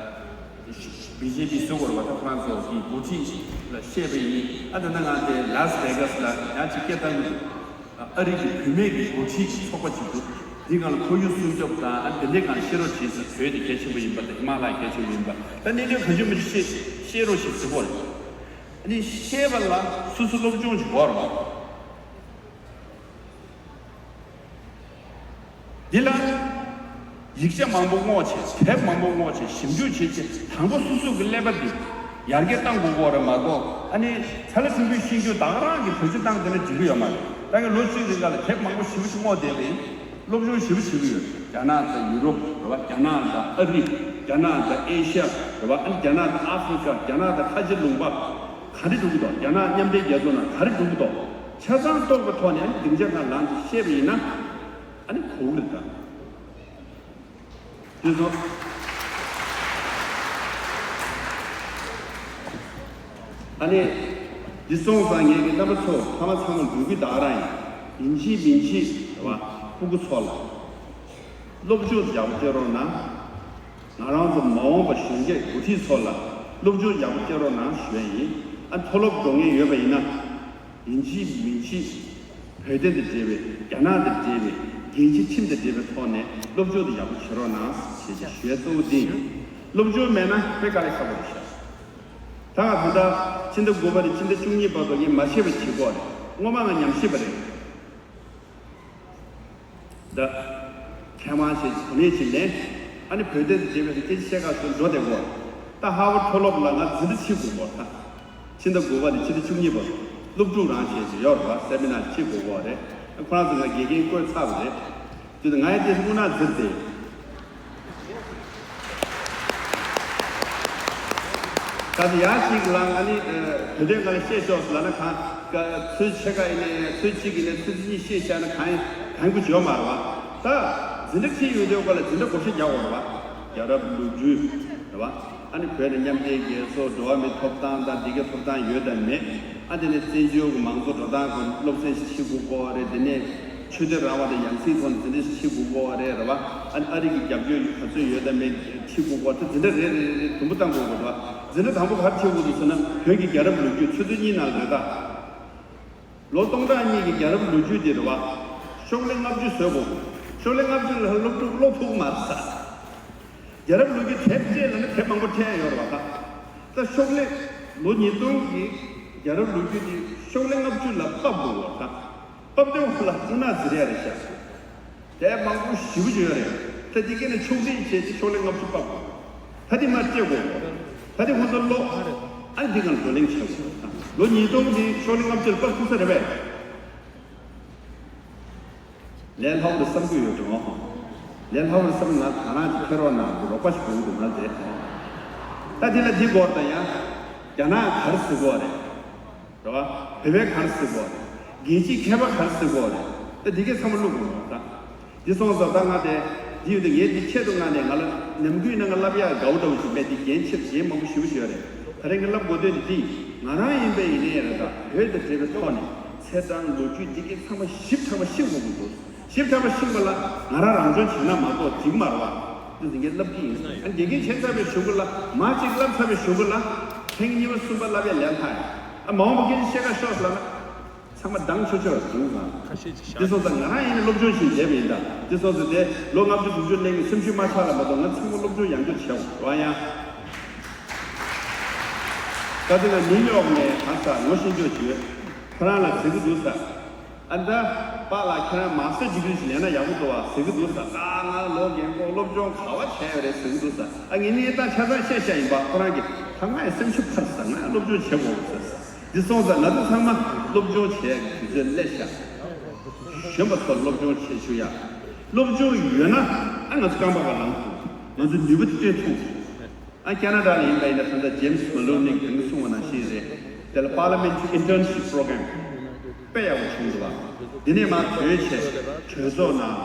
བི་ཇེ་པི་ཟེར་དགོས་རེད་པ། ད་ཁོ་རང་ཚོ་གི་འགོ་ཁྲིད་ལ་བཤད་པ་ཡིན། ཨ་ད་ལྟ་ང་དེ་ལཱ་སི་ཝེ་གཱ་སི་ལ་ཡང་ཅིག་སྐད་བཏང་གི་འདུག་ཨ་རི་གི་བུད་མེད་ཀྱི་འགོ་ཁྲིད་ཀྱི་ཚོགས་པ་ཅིག་འདུག་འདི་སྒང་ལ་ཁོར་ཡུག་སྲུང་སྐྱོབ་དང་ཨ་དེ་འདྲའི་སྒང་ཤེས་རོགས་བྱེད་ཟེར། བོད་དེ་གལ་ཆེན་པོ་ཡིན་པ་དང་ཧི་མ་ལ་ཡ་གལ་ཆེན་པོ་ཡིན་པ། ད་གནད་དོན་གང་བྱུང་མི་བྱུང་ཤེས་ཤེས་རོགས་བྱེད་ཟེར་བ་རེད། ཨ་ནི་ཤེས་པ་ལ་སོ་སོ་སློབ་སྦྱོང་བྱེད་དགོས་རེད་པ། འདི་ལ་ཡིག་ཆ་མང་པོ་བསྔོགས་བྱས། དེབ་མང་པོ་བསྔོགས་བྱས། ཞིབ་འཇུག་བྱས་བྱས། དང་པོ་སོ་སོ་གི་ཀླད་པ་འདི་ཡར་རྒྱས་གཏང་དགོས་ཀྱི་ཡོད་རེད་མ་གཏོགས། ཨ་ནི་ཚ་ལ་ཆུང་ཆུང་ཤེས་རྒྱུ་ད་ག་རང་གི་བེད་སྤྱོད་བཏང་བསྡད་ན་འགྲིག་གི་ཡོད་མ་རེད། ད་གིན་ལོ་གཅིག་རིང་ག་ལ་དེབ་མང་པོ་ཞེ་པོ་ཅིག་བསྔོགས་བསྡད་པ་ཡིན། སློབ་སྦྱོང་ཞེ་པོ་བྱེད་ཀྱི་ཡོད། རྒྱ་ནག་དང་ཡུ་རོབ་རེད་པ། རྒྱ་ནག་དང་ཨ་རི། རྒྱ་ནག་དང་ཨེ་ཤ་ཡ་རེད་པ། ཨ་ནི་རྒྱ་ནག་དང་ཨ་ཧྥི་རི་ཀ། རྒྱ་ནག་དང་ཁ་ཆེ་ལུང་པ། ག་རེ་འགྲོ་གི་འདུག་རྒྱ་ནག་མཉམ་འབྲེལ་རྒྱལ་ཚོགས་ནང་ག་རེ་འགྲོ་གི་འདུག་ཆ་ཚང་རྟོགས་པའི་ཐོག་ནས་ཨ་ནི་སྡིངས་ཆ་ཁག་ལངས་ཏེ་བཤད་པ་ཡིན་ན་ཨ་ནི་གོ་གི་རེད་ད། དེ་ཚོ། ཨ་ནི། འདི་སོང་ཙང་ངེད་ཀྱི་རྣམ་པ་ཚོ་ཕ་མ་ཚང་མ་འབོད་སྐུལ་ད་ག་རང་ཡིན། ཡིན་གཅིག་མིན་གཅིག་རེད་བ། སྤུ་གུ་ཚོ་ལ། སློབ་སྦྱོང་ཡག་པོ་སྤྲད་རོགས་གནང་། ང་རང་ཚོ་མ་འོངས་པ་གཞོན་སྐྱེས་འགོ་ཁྲིད་ཚོ་ལ་སློབ་སྦྱོང་ཡག་པོ་སྤྲད་རོགས་གནང་ཞུ་ཡ་ཡིན། ཨ་མཐོ་སློབ་འགྲོ་མཁན་ཡོད་པ་ཡིན་ན། ཡིན་གཅིག་མིན་གཅིག་བོད་དོན་དང་འབྲེལ་བའི་རྒྱ་ནག་དང་འབྲེལ་བའི་རྒྱལ་སྤྱིའི་ཁྲིམས་དང་འབྲེལ་བའི་ཐོག་ནས་སློབ་སྦྱོང་དེ་ཡག་པོ་བྱེད་རོགས་གནང་ཞེས་ཀྱང་ཞུ་ཡ་གཙོ་བོ་དེ་ཡིན། སློབ་སྦྱོང་མེད་ན་དཔེ་དཀའ་ལས་ཁག་པོ་རེད་ཤག་ད་ང་ད་ལྟ་ཕྱི་ཟླ་དགུ་པ་ནས་ཕྱི་ཟླ་བཅུ་གཉིས་བར་དུ་ངས་མ་ཤེས་པ་བྱེད་དགོས་རེད། སྔོན་མ་ང་ཉམས་ཞིབ་པ་རེད། ད། མཁས་དབང་ཞིག་གོ་གནས་ཤིག་ལེན། ཨ་ནི་བོད་དོན་དང་འབྲེལ་བའི་སྐད་ཆ་བཤད་ག་སོང་འགྲོ་བསྡད་དགོས། ད་ཧར་ཝར་མཐོ་སློབ་ལ་ང་འཛིན་གྲྭ་ཕྱིན་དགོས་པ་ད། ཕྱི་ཟླ་དགུ་པ་ནས་ཕྱི་ཟླ་བཅུ་གཉིས་བར་སློབ་ཕྲུག་རང་བྱས་ཤིག་ཡོད་རེད་བ། སེ་མི་ནར་ཕྱིན་དགོས་པ་རེད། ཁོ་རང་ཚོ་ང་དགེ་རྒན་བསྐོས་ཚར་བ་རེད། དེ་ང་ཡི་དེ་སྔོན་ན་འཛིན་ཏེ། ད་ལྟ་ཡར་ཞིག་ལ་ང་ནི་བོད་དོན་སྒང་ལ་བཤད་ཆོག་ལབ་ན་གང་། ཚོད་ཕྱེད་ཀ་ཡིན་ནའི་ཚོད་གཅིག་ཡིན་ནའི་ཚོད་གཉིས་བཤད་བཞག་ན་གང་གང་གི་བརྗོད་མ་རེད་བ། ད་འཛིན་གྲྭ་ཁྲིད་ཡོང་དུས་སྐོར་ལ་འཛིན་གྲྭ་བགོ་བཤའ་རྒྱག་དགོས་རེད་བ། རྒྱལ་རབས་ལོ་རྒྱུས་རེད་བ། ཨ་ནི་བོད་ནས་མཉམ་འབྲེལ་རྒྱལ་ཚོགས་འགྲོ་བ་མིའི་ཐོབ་ཐང་དང་འདི་གའི་ཐོབ་ཐང་ཡོད་དམ་མེད། ཨ་དེ་ནས་བཙན་བྱོལ་གྱི་མང་གཙོ་འགྲོ་སྟངས་སྐོར་སློབ་ཚན་ཞིག་ཁྲིད་དགོས་ཀྱི་ཡོད་རེད། དེ་ནས་ཆོས་དད་རང་དབང་དང་ཡང་སྲིད་ཐོག་ནས་འཛིན་གྲྭ་ཞིག་ཁྲིད་དགོས་ཀྱི་ཡོད་རེད་རེད་བ། ཨ་ནི་ཨ་རི་གི་རྒྱབ་སྐྱོར་ག་ཚོད་ཡོད་དམ་མེད་ཁྲིད་དགོས་ཀྱི་ཡོད་རེད། འཛིན་གྲྭ་རེ་རེ་རེ་རེ་དུམ་བུ་བཏང་དགོས་ཀྱི་རེད་བ། འཛིན་གྲྭ་དང་པོ་ག་རེ་ཁྲིད་དགོས་འདུག་ཟེར་ན་བོད་ཀྱི་རྒྱལ་རབས་ལོ་རྒྱུས་ཆུ་ཚོད་གཉིས་ནང་རེད་ད། ལོ་སྟོང་ཕྲག་གཉིས་ཀྱི་རྒྱལ་རབས་ལོ་རྒྱུས་འདི་རེད་བ། ཤོག་ལྷེ་ལྔ་བཅུ་བཟོས་དགོས། ཤོག་ལྷེ་ལྔ་བཅུ་ལ་སློབ་ཕྲུག་ཀློག་ཐུབ་ཀྱི་མ་རེད་ས། རྒྱལ་རབས་ལོ་རྒྱུས་དེབ་ཅིག་ལ་ནི་དེབ་མང་པོ་འཕྲད་ཡོད་རེད་བ་ད། ད་ཤོག་ལྷེ་ལོ་ཉིས་སྟོང་གི་རྒྱལ་རབས་ལོ་རྒྱུས་འདི་ཤོག་ལྷེ་ལྔ་བཅུ་ལ་ཕབ་དགོས་བ་ད། ཕབ་སྟེ་འོག་ལ་དངོས་གནས་ཟེར་ཡ་རེད་ཤག་དེབ་མང་པོ་ཞེ་པོ་ཅིག་ཡོད་རེད། ད་འདི་སྐད་ནས་ཕྱོགས་སྒྲིག་བྱས་ཏེ་ཤོག་ལྷེ་ལྔ་བཅུ་ཕབ་དགོས། ད་འདི་མར་སྤྲད་དགོས། ད་འདི་ཁོང་ཚོ་ཀློག་ཨ་འདི་གང་བགྲོ་གླེང་བྱེད་དགོས། ལོ་ཉིས་སྟོང་འདི་ཤོག་ལྷེ་ལྔ་བཅུ་ལ་ཕབ་ཐུབ་ས་རེད་པས། ལས་སླ་པོ་རེད་བསམ་གྱི་ཡོད་འགྲོ། ལས་སླ་པོ་རེད་བསམ་ན་ང་རང་གི་ཁྱེད་རོགས་གནང་རོགས་པ་ཞིག་དགོས་ཀྱི་འདུག་ང་རེད། ད་འདི་ལ་འདི་སྐོར་དང་ཡང་རྒྱ་ནག་ག་རེ་ཟེར་གྱི་ཡོད་རེད། རེད་བ། བོད་པའི་ག་རེ་ཟེར་གྱི་ཡོད་རེད། རྒྱལ་སྤྱིའི་མཁས་པ་ག་རེ་ཟེར་གྱི་ཡོད་རེད། ད་འདི་གའི་ཚང་མ་བླུག་དགོས་རེད་ད། འདི་སོང་ཙང་ད་ང་དེ་འདི་ཡོད་དེ་ངས་འདི་ཆེད་དུ་མངགས་ནས་ང་ལ་ནམ་རྒྱུན་ནས་ང་བསླབ་ཡག་དགའ་བོ་འདྲ་བོ་ཞིག་མེད། འདི་རྒན་ཆེ་རྒན་མང་པོ་ཞེ་པོ་ཞིག་ཡོད་རེད། ད་རེས་ངས་བསླབ་དགོས་དོན་འདི་འདི་ང་རང་ཡིན་པའི་ཡིན་ནའི་རེད། ད་བོད་དང་འབྲེལ་བའི་ཐོག་ནས་ཚེས་གྲངས་ལོ་རྒྱུས་འདི་གའི་ཚང་མ་ཞིབ་ཕྲ་བ་ཤེས་དགོས་ཀྱི་འདུག་ཞིབ་ཕྲ་བ་ཤེས་པ་ལ་ང་རང་རང་སྦྱོང་བྱས་ན་མ་གཏོགས་འགྲིག་མ་རེད་བ། འདི་ཟིན་གྱི་བསླབ་ཀྱི་ཡིན། ཨ་དགེ་རྒན་ཆེན་ཚར་བའི་གཞུག་གུ་ལ་མ་གཅིག་བསླབ་ཚར་བའི་གཞུག་གུ་ལ་ཐེངས་གཉིས་པ་གསུམ་པ་བསླབ་ཡ་ལས་སླ་ཡ། ཨ་མ་འོངས་པ་སྐད་ཆ་བཤད་ཁ་ཤོག་ལབ་ན། ཚང་མ་འདང་ཆོག་ཆོག་རེད་འདུག་ག་ཁ་ཤས་ཅིག་བཞག་འདི་སོང་ཙང་ང་རང་ཡིན་ན་སློབ་སྦྱོང་ཞིག་བྱས་པ་ཡིན་ད། འདི་སོང་ཙང་དེ་ལོ་ལྔ་བཅུ་དྲུག་ཅུ་སླེབས་ནས་སེམས་ཤུགས་མ་ཆག་ལ་མ་གཏོགས་ང་ཚང་མ་སློབ་སྦྱོང་ཡང་བསྐྱར་བྱས་པ་ཡང་། ད་དེ་ང་ནིའུ་ཡོག་ནས་གང་ཟག་ངོ་ཤེས་ཕྱོགས་བྱོས། ཁོ་རང་ལ་ཟེར་གི་འདུག་ས། ཨ་ད་པཱ་ལགས་ཁྱེད་རང་མ་སྟེ་འཇིགས་སྐུལ་ཞིག་ལེན་ན་ཡག་པོ་འདུག་བ་ཟེར་གི་འདུག་ས། ད་ང་ལོ་རྒན་གོག་སློབ་སྦྱོང་ག་བ་བྱས་ཡོད་རེད་ཟེར་གི་འདུག་ས། ཨ་ངས་ནི་ད་ཆ་ཚང་བཤད་བཤད་ཡིན་པ། ཁོ་རང་གིས་ད་ང་ཡི་སེམས་ཤུགས་འཕར་ས། ང་ཡི་སློབ་སྦྱོང་བྱེད་དགོས་ཟེར་ས། འདི་སོང་ཙང་ང་ཚོ་ཚང་མ་སློབ་སྦྱོང་བྱས་དུས་ཚོད་སླེབས་ཤག་གཞོན་པ་ཚོར་སློབ་སྦྱོང་བྱེད་ཤུགས་ཡ། སློབ་སྦྱོང་ཡོད་ན་ཨ་ང་ཚོ་རྐང་པ་ག་ལངས་ཐུབ། ང་ཚོ་ནུས་པ་སྟོན་ཐུབ། ཨ་ཁེ་ན་ཌ་ལ་ཡིན་པ་ཡིན་ན་ད་ལྟ་ཇེམ་སི་མ་ལོ་ནིག་གིས་གསུངས་པ་ནང་བཞིན་རེད། དེ་ལ་པར་ལི་མེན་ཊི་ཨིན་ཊརན་ཤིབ་པོ་རོ་གྷ་རམ་དཔེ་ཡག་པོ་བྱུང་འདུག་བ། འདི་ནས་མར་ཐོན་བྱས་གྲོས་ཚོགས་ནང་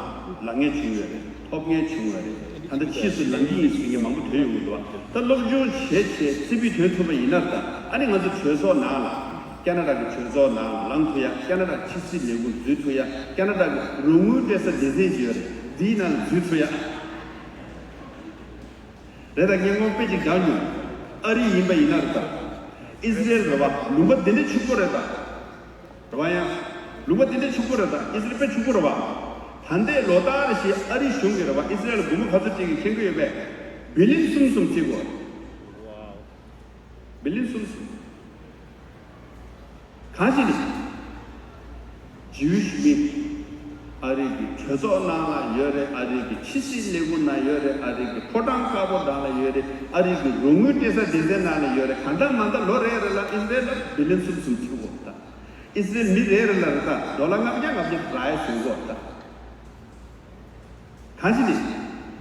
ལངས་མཁན་བྱུང་ཡོད་རེད། ཐོབ་མཁན་བྱུང་ཡོད་རེད། ད་ལྟ་ཕྱིས་སུ་ལངས་ཀྱི་ཡིན་ཟེར་མཁན་མང་པོ་ཐོན་ཡོང་གི་འདུག་བ། ད་སློབ་སྦྱོང་བྱས་བྱས་རྩེ་ཕུད་ཐོན་ཐུབ་པ་ཡིན་ན། ད་ཨ་ནི་ང་ཚོ་གྲོས་ཚོགས་ནང་ལ་ཁེ་ན་ཌ་གི་གྲོས་ཚོགས་ནང་ལ་ལངས་ཐུབ་ཡ། ཁེ་ན་ཌ་ཕྱི་སྲིད་ལས་ཁུངས་འཛུལ་ཐུབ་ཡ། ཁེ་ན་ཌ་གི་རོགས་དངུལ་སྤྲད་ས་སྡེ་ཚན་ཅིག་ཡོད་རེད། འདིའི་ནང་ལ་འཛུལ་ཐུབ་ཡ། རེད་ད། ངས་སྔོན་དཔེ་ཅིག་བརྒྱབ་མྱོང་། ཨ་རི་ཡིན་པ་ཡིན་ན་རེད་ད། ཨི་སི་རེལ་རེད་བ། ལུང་པ་འདི་འདྲ་ཕྱུག་པོ་རེད་ད། རེད་བ་ཡ། ལུང་པ་འདི་འདྲ་ཕྱུག་པོ་རེད་ད། ཨི་སི་རེལ་དཔེ་ཕྱུག་པོ་རེད་བ། ད་ལྟའི་ལོ་ལྟར་བཞིན་ཨ་རི་གཞུང་གིས་རེད་བ། ཨི་སི་རེལ་ལ་སྒོར་མོ་ག་ཚོད་སྤྲད་ཀྱི་མཁྱེན་གྱི་ཡོད་པས། བི་ལི་ཡན་གསུམ་གསུམ་བརྩི་དགོས། བི་ལི་ཡན་གསུམ་གསུམ། གང་ཞིག་ནི། ཇིའུ་ཤི་མི། ཨ་རི་གི་གྲོས་ཚོགས་ནང་ལ་ཡོད་རེད། ཨ་རི་གི་ཕྱི་སྲིད་ལས་ཁུངས་ནང་ཡོད་རེད། ཨ་རི་གི་ཕོ་བྲང་དཀར་པོ་ནང་ལ་ཡོད་རེད། ཨ་རི་གི་རོགས་དངུལ་སྤྲད་ས་སྡེ་ཚན་ནང་ལ་ཡོད་རེད། གང་ལྟར་མ་ལྟར་ལོ་རེ་རེ་ལ་ཨི་སི་རེལ་ལ་བི་ལི་ཡན་གསུམ་གསུམ་བརྩི་དགོས་ད། ཨི་སི་རེལ་མི་རེ་རེ་ལ་རེད་ད། ཌོ་ལར་ལྔ་བརྒྱ་ལྔ་བརྒྱ་རེ་རེ་བཟོ་དགོས་ད། གང་ཞིག་ནི།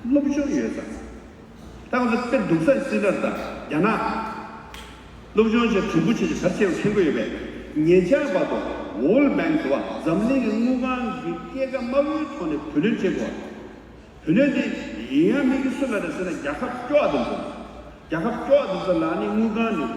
སློབ་སྦྱོང་ཡོད་ཙང་། ད་ང་ཚོ་དཔེ་སྡུག་ས་ཅིག་ལ་ད་རྒྱ་ནག་སློབ་སྦྱོང་བྱས་དུམ་བུ་བྱས་ཀྱི་གར་ཆེ་བ་མཁྱེན་གྱི་ཡོད་པས། ཉེ་ཆར་བར་དུ་World Bank དུ་བ་འཛམ་གླིང་གི་དངུལ་ཁང་གི་སྐྱེད་ཀ་དམའ་བོའི་ཐོག་ནས་བུ་ལོན་སྤྲད་དགོས། བུ་ལོན་དེ་ཡིན་ཡང་མི་གི་སུ་ལ་རེད་ཟེར་ན་རྒྱལ་ཁབ་སྐྱོ་བ་དེ་ཚོ། རྒྱལ་ཁབ་སྐྱོ་བ་དེ་ཚོ་ལ་ནི་དངུལ་ཁང་ནས་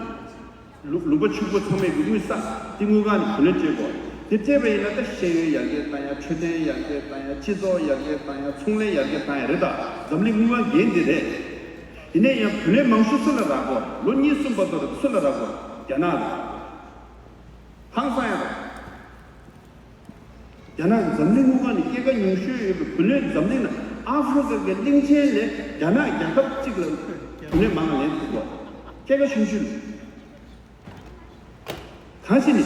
ལུ་ལུང་པ་ཕྱུག་པོ་ཚང་མས་གི་དངུལ་ས་དེ་དངུལ་ཁང་ནས་བུ་ལོན་སྤྲད་དགོས། དེ་སྤྲད་པ་ཡིན་ན་ད་ཤེས་ཡོན་ཡར་རྒྱས་བཏང་ཡ། འཕྲོད་བསྟེན་ཡར་རྒྱས་བཏང་ཡ། སྤྱི་ཚོགས་ཡར་རྒྱས་བཏང་ཡ། ཚོང་ལས་ཡར་རྒྱས་བཏང་ཡ་རེད། ད་འཛམ་གླིང་དངུལ་ཁང་འགན་འདི་རེད། ཡིན་ནའི་ཡང་བུ་ལོན་མང་ཤོས་སུ་ལ་རག་གོ། ལོ་གཉིས་གསུམ་བར་དུ་རེད་སུ་ལ་རག་གོ། རྒྱ་ནག་ལ་རག་གོ། ཧང་སང་ཡ་རེད། རྒྱ་ནག་གི་འཛམ་གླིང་དངུལ་ཁང་ནས་སྐྱེད་ཀ་ཉུང་ཤོས་ཡོད་པའི་བུ་ལོན་འཛམ་གླིང་ནང་ཨ་ཧྥེ་རི་ཁ་གི་གླིང་ཆེན་ལས་རྒྱ་ནག་རྒྱལ་ཁབ་གཅིག་ལ་བུ་ལོན་མང་ལ་ལེན་ཐུབ་གོ། སྐྱེད་ཀ་ཆུང་ཆུང་ལ། གང་ཞིག་ནི།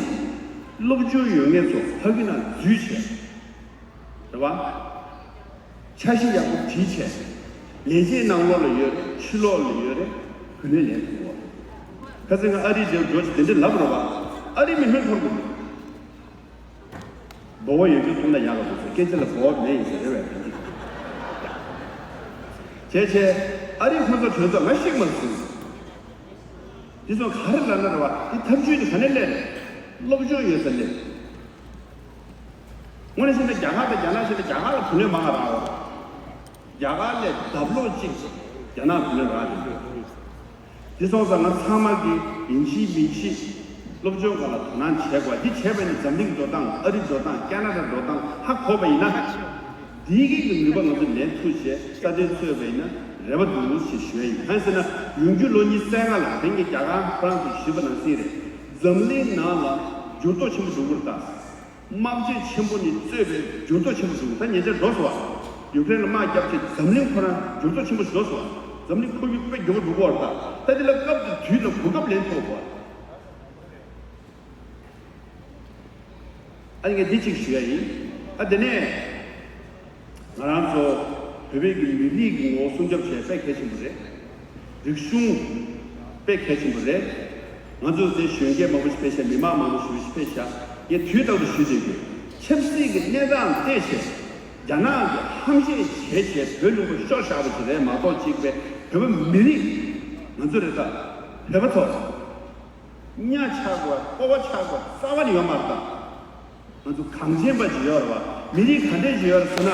སློབ་སྦྱོང་ཡོད་མཁན་ཚོ་ཕ་གི་ནང་འཛུལ་བྱས། རེད་བ། འཆར་གཞི་ཡག་པོ་བྲིས་བྱས། ལས་བྱེད་ནང་ལོགས་ལ་ཡོད་རེད། ཕྱི་ལོགས་ལ་ཡོད་རེད། བུ་ལོན་ལེན་ཐུབ་བོ། ཁ་སང་ང་ཨ་རིའི་འབྲེལ་འགྲོ་ཆེ་དེ་འདྲ་ལབ་རེད་བ། ཨ་རི་མི་ལྷོད་ཐོར་གི་འདུག་འབོ་བ་ཡོད་རྒྱུ་མཐོང་ན་ཡག་ག་འདུག་ཟེར། སྐད་ཆ་ལ་འབོ་བ་མེད་ཡིན་ཟེར་རེད་བས་དེ་འདི། བྱས་བྱས། ཨ་རི་ཁོ་ཚོ་གྲོས་ཚོགས་ང་ཤིག་མ་སོང་། འདི་ཚོ་ག་རེ་ལབ་ན་རེད་བ། འདི་ཐབས་ཇུས་འདི་ག་ནས་སླེབས་རེད། སློབ་སྦྱོང་ཡོད་ས་སླེབས། དངོས་གནས་བཤད་ན་རྒྱ་གར་དང་རྒྱ་ནག་བཤད་ན་རྒྱ་གར་ལ་བུ་ལོན་མང་བ་རག་རོགས། རྒྱ་གར་ལས་ལྡབ་ལོག་གཅིག་རྒྱ་ནག་བུ་ལོན་རག་དེ་འདུག་དེ་སོང་ཙང་ང་ཚང་མ་གིས་ཡིན་གཅིག་མིན་གཅིག་སློབ་སྦྱོང་སྒང་ལ་དོ་སྣང་བྱེད་དགོས། འདི་བྱས་པ་ཡིན་ན་འཛམ་གླིང་འགྲོ་སྟངས། ཨ་རི་འགྲོ་སྟངས། ཀ་ན་ཌ་འགྲོ་སྟངས་ཧ་གོ་བ་ཡིན་ན། འདིའི་གི་ནུས་པ་ང་ཚོ་ལེན་ཐུབ་བྱས་རྩ་དོན་རྩོད་པ་ཡིན་ན་རེ་བ་འདུག་ཞེས་ཞུ་ཡ་ཡིན། གང་ཟེར་ན་ཡོང་རྒྱུ་ལོ་ཉི་ཤུ་རྩ་ལྔ་ལ་དེང་གི་རྒྱ་གར་ཧྥ་རན་སི་ཞུས་པ་ནང་བཞིན་རེད། འཛམ་གླིང་ནང་ལ་འགྱུར་ལྡོག་ཆེན་པོ་འགྲོ་གི་རེད་ད། དམག་ཆེན་ཆེན་པོ་ནི་གཙོས་པའི་འགྱུར་ལྡོག་ཆེན་པོ་འགྲོ་གི། ད་ཉེ་ཆར་འགྲོ་སོང་བ། ཡུཀ་རེན་ལ་དམག་བརྒྱབ་ཆེད་འཛམ་གླིང་ཁོ་རང་འགྱུར་ལྡོག་ཆེན་པོ་འགྲོ་སོང་བ། འཛམ་གླིང་ཁོར་ཡུག་དཔེ་མགྱོགས་པོ་འགྲོ་གི་ཡོད་རེད་ད། ད་འདི་ལ་སྐབས་དང་དུས་ལ་གོ་སྐབས་ལེན་ཐུབ་དགོས། ཨ་ནི་ངས་འདི་གཅིག་ཞུ་ཡ་ཡིན། ཨ་དེ་ནས་ང་རང་ཚོ་བོད་པའི་གི་མི་རིགས་ཀྱི་ངོ་བོ་སྲུང་སྐྱོབ་བྱས་དཔེ་གལ་ཆེན་པོ་རེད། རིག་གཞུང་དཔེ་གལ་ཆེན་པོ་རེད། ང་ཚོ་དེ་གཞོན་སྐྱེས་མང་པོ་ཞིག་ཕེབས་ཤག་མི་མང་མང་པོ་ཞིག་ཕེབས་ཤག་ངས་དུས་རྟག་ཏུ་ཞུ་བསྡད་རྒྱུ། ཆབ་སྲིད་ཀྱི་གནས་སྟངས་བལྟས་བྱས། རྒྱ་ནག་གི་ཧམ་བཤད་བྱས་བྱས་བོད་ལུང་པ་ཤོར་བཞག་པ་ཞིག་རེད་མ་གཏོགས། གཅིག་པའི་བོད་པ་མི་རིགས་ང་ཚོ་རེད་ད། བོད་པ་ཚོ། གཉའ་ཆག་པ། ཀོ་བ་ཆག་པ་རྩ་བ་ནས་ཡོད་མ་རེད་ད། ང་ཚོ་གངས་ཅན་པ་ཅིག་ཡོད་རེད་བ། མི་རིགས་ག་འདྲས་ཅིག་ཡོད་རེད་ཟེར་ན།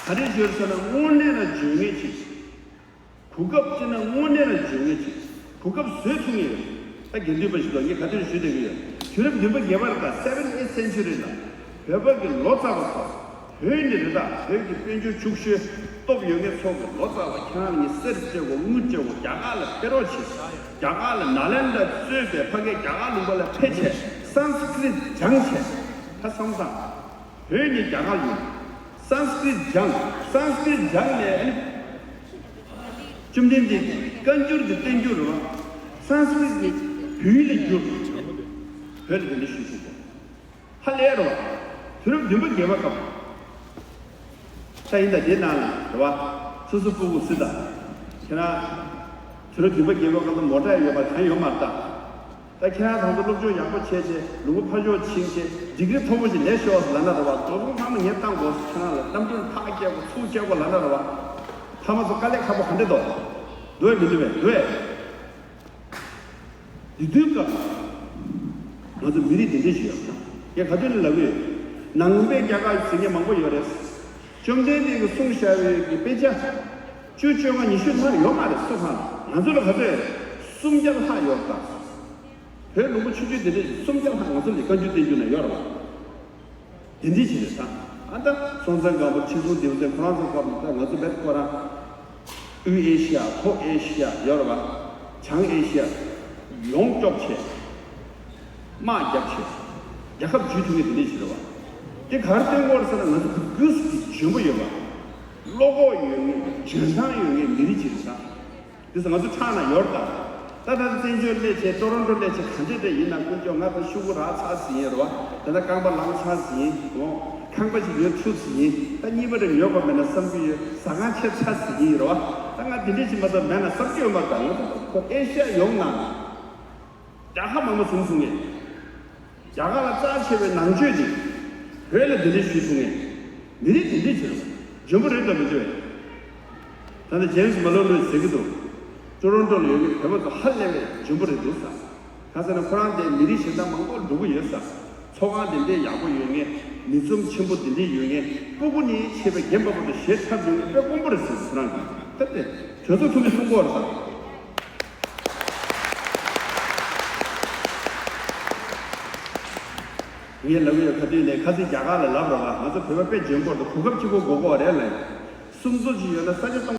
ག་འདྲས་ཅིག་ཡོད་རེད་ཟེར་ན་དངོས་གནས་ལ་འཇོན་ངེས་ཅིག་གོ་སྐབས་སྤྱིར་ན་དངོས་གནས་ལ་འཇོན་ངེས་ཅིག་གོ་སྐབས་བཟོས་ཐུབ་ངེས་ཡོད། ད་དགེ་འདུན་པ་ཞིག་ལ་ངས་ག་དུས་ཞུ་བསྡད་ཀྱི་ཡོད། དུས་རབས་བདུན་པ་བརྒྱད་པར་ད་seventh eighth century ལ་བོད་པ་གི་ལོ་ཙཱ་བ་ཚོ། བོད་ནི་རེད་ད། བོད་ཀྱི་དཔལ་འབྱོར་ཕྱུག་ཤོས་སྟོབས་ཡོད་མཁན་ཚོ་གི་ལོ་ཙཱ་བ་ཁྱེད་རང་གཉིས་གསེར་སྤྲད་དགོས། དངུལ་སྤྲད་དགོས། རྒྱ་གར་ལ་ཕེབས་རོགས་བྱེད། རྒྱ་གར་ལ་ནཱ་ལེནྡྲ་གཙོས་པའི་ཕ་གིའི་རྒྱ་གར་ལུང་པ་ལ་ཕེབས་བྱས་སཾ་སྐྲྀཏ་སྦྱངས་བྱས། ད་བསམ་བཏང་། བོད་ནི་རྒྱ་གར་ཡིན། སཾ་སྐྲྀཏ་སྦྱངས། སཾ་སྐྲྀཏ་སྦྱངས་ནས་ཨ་ནི། བཅོམ་ལྡན་འདས་ཀྱིས་བཀའ་འགྱུར་འདི་བསྟན་འགྱུར་རེད་བ། སཾ་སྐྲྀཏ་ནི་བོད་ཡིག་ལ་བསྒྱུར། བོད་ལ་དེ་འདྲ་ཞུས་ཞུས་པ། ཧ་ལས་རེད་བ། དུས་རབས་བདུན་པ་བརྒྱད་པ་སྐབས། ད་ཡིན་ད་དེ་ནང་ལ་རེད་བ། སོ་སོ་སྤུ་གུ་སི་ད། ཁྱེད་རང་། དུས་རབས་བདུན་པ་བརྒྱད་པ་སྐབས་ལ་མོ་ཊ་ཡོད་པ་གང་ཡོད་མ་རེད་ད། ད་ཁྱེད་རང་ཚོ་སློབ་སྦྱོང་ཡག་པོ་བྱས་བྱས་ལུང་པ་ཕར་ཕྱོགས་ཕྱིན་བྱས་ཌིག་རི་མཐོ་པོ་ཞིག་ལེན་ཤོག་ཟེར་ལབ་ན་རེད་བ། འགྲོ་སོང་ཚང་མ་ངས་བཏང་དགོས། ཁྱེད་རང་ལ་གནམ་གྲུ་ལ་ཕར་བསྐྱལ་དགོས། ཚུར་བསྐྱལ་དགོས་ལབ་ན་རེད་བ། ཕ་མ་ཚོ་དཀའ་ལས་ཁག་པོ་ག་འདྲ་འདུག་འདུག་བས་མི་འདུག་བས། འདུག་བས། དེ་དུས་སྐབས་ང་ཚོ་མི་རིགས་དེ་འདྲ་ཞིག་ཡོད་ཀྱང་ངས་ག་དུས་ནས་ལབ་ཡོད། ནང་པའི་རྒྱ་གར་ཟེར་མཁན་མང་པོ་ཡོད་རེད། བཅོམ་ལྡན་འདས་ཀྱིས་གསུངས་བཞག་པའི་གི་དཔེ་ཆ་བཅུ་བཅོ་ལྔ་ཉི་ཤུ་ལྷག་ཡོད་མ་རེད། སུ་གང་ལ་ང་ཚོ་ལ་ག་ཚོད་སུམ་བརྒྱ་ལྷག་ཡོད་ད། བོད་ལུང་པ་ཆུང་ཆུང་དེ་འདྲ་ཞིག་སུམ་བརྒྱ་ལྷག་ང་ཚོ་ལ་བཀའ་འགྱུར་བསྟན་འགྱུར་ན་ཡོད་རེད་བ། དེ་འདྲ་ཞིག་རེད་ད། ཨ་ད་སྲོང་བཙན་སྒམ་པོ། ཁྲི་སྲོང་ལྡེའུ་བཙན། ཁོ་རང་ཚོ་སྐབས་ད་ང་ཚོ་བེད་ཁོ་རང་དབུས་ཨེ་ཤི་ཡ། ལྷོ་ཨེ་ཤི་ཡ་ཡོད་རེད་བ། བྱང་ཨེ་ཤི་ཡ་ཡོངས་སྐྱོབ་བྱས། དམག་རྒྱབ་བྱས། རྒྱལ་ཁབ་འཇུས་ཐུབ་མཁན་དེ་འདྲ་ཞིག་རེད་བ། དེ་ག་རེ་སྟོན་གྱི་ཡོད་རེད་ཟེར་ན་ང་ཚོ་དགུ་ཟིག་གི་འཇོན་པོ་ཡོད་པ། བློ་ཁོག་ཡོད་མཁན། འཇོན་ཐང་ཡོད་མཁན་མི་རིགས་ཅིག་རེད་ད། དེ་ཚོ་ང་ཚོ་ཕྲག་ན་ཡོད་རེད་ད། ད་ད་བཙན་བྱོལ་སླེབས་བྱས་ཊོ་རོན་ཊོ་སླེབས་བྱས་ག་འདྲ་འདྲ་ཡིན་ན་དཀོན་མཆོག་ང་ད་ཤོག་གུ་རག་ཚར་ཟིན་ཡིན་རེད་བ། ད་ལྟ་རྐང་པ་ལངས་ཚར་ཟིན་ཡིན། འོ། ཁང་པ་ཞིག་ཉོ་ཐུབ་ཟིན་ཡིན། ད་གཉིས་པ་རེ་ཉོ་དགོས་མེད་ན་བསམ་གྱི་ཡོད། ཟ་ཁང་ཆགས་ཚར་ཟིན་ཡིན་རེད་བ། ད་ང་དེ་འདྲ་ཞིག་མ་གཏོགས་མེད་ན་བསམ་གྱི་ཡོད་མ་རེད་ད། ང་ཚོ་ཁོ་ཨེ་ཤ་ཡ་ཡོངས་ནང་རྒྱལ་ཁབ་མང་པོ་བཟུང་སོང་ངས། རྒྱ་གར་ལ་རྩ་ཆེ་བའི་ནང་ཆོས་དེ་བོད་ལ་དེ་འདྲ་ཞུས་སོང་ངས། མི་རིགས་དེ་འདྲ་བྱེད་རོགས། འཇོན་པོ་རེད་དམ་མི་འདུག་བས། ད་ནི་ཇེམ་སི་མ་ལོ་ལོས་ཟེར་གྱི་འདུག་ཊོ་རོན་ཊོ་ལ་ཡོད་མཁན་བོད་པ་ཚོ་ཧ་ལས་པའི་འཇོན་པོ་རེད་འདུག་ས། གང་ཟེར་ན་ཁོ་རང་དེ་མི་རིགས་གཞན་དག་མང་པོ་འགྲོ་གི་ཡོད་ས། ཚོགས་ཁང་དེ་འདྲའི་ཡག་པོ་ཡོད་མཁན། མི་ཚོགས་ཆེན་པོ་དེ་འདྲའི་ཡོད་མཁན། སྤུ་གུ་ནས་ཆེ་བའི་རྒན་པ་བར་དུ་ཞེ་ཐག་ཆོད་མཁན་དཔེ་དཀོན་པོ་རེད་ཟེར། ཁོ་རང་གིས་ད་དེ་གྲོས་ཚོགས་ཐོག་ནས་གསུང་གི་ཡོད་རེད་ས། ངས་ལབ་ཀྱི་ཡོད། ག་དུས་ནས་ཁ་སང་རྒྱ་གར་ལ་ལབ་རོགས་ཨ། ང་ཚོ་བོད་པ་དཔེ་འཇོན་པོ་རེད། གོ་སྐབས་གཅིག་པོ་དགོས་ཀྱི་རེད་ལབ། སུམ་ཚོགས་ཅིག་ཡོད་ན་ས་ཆ་སྟོང་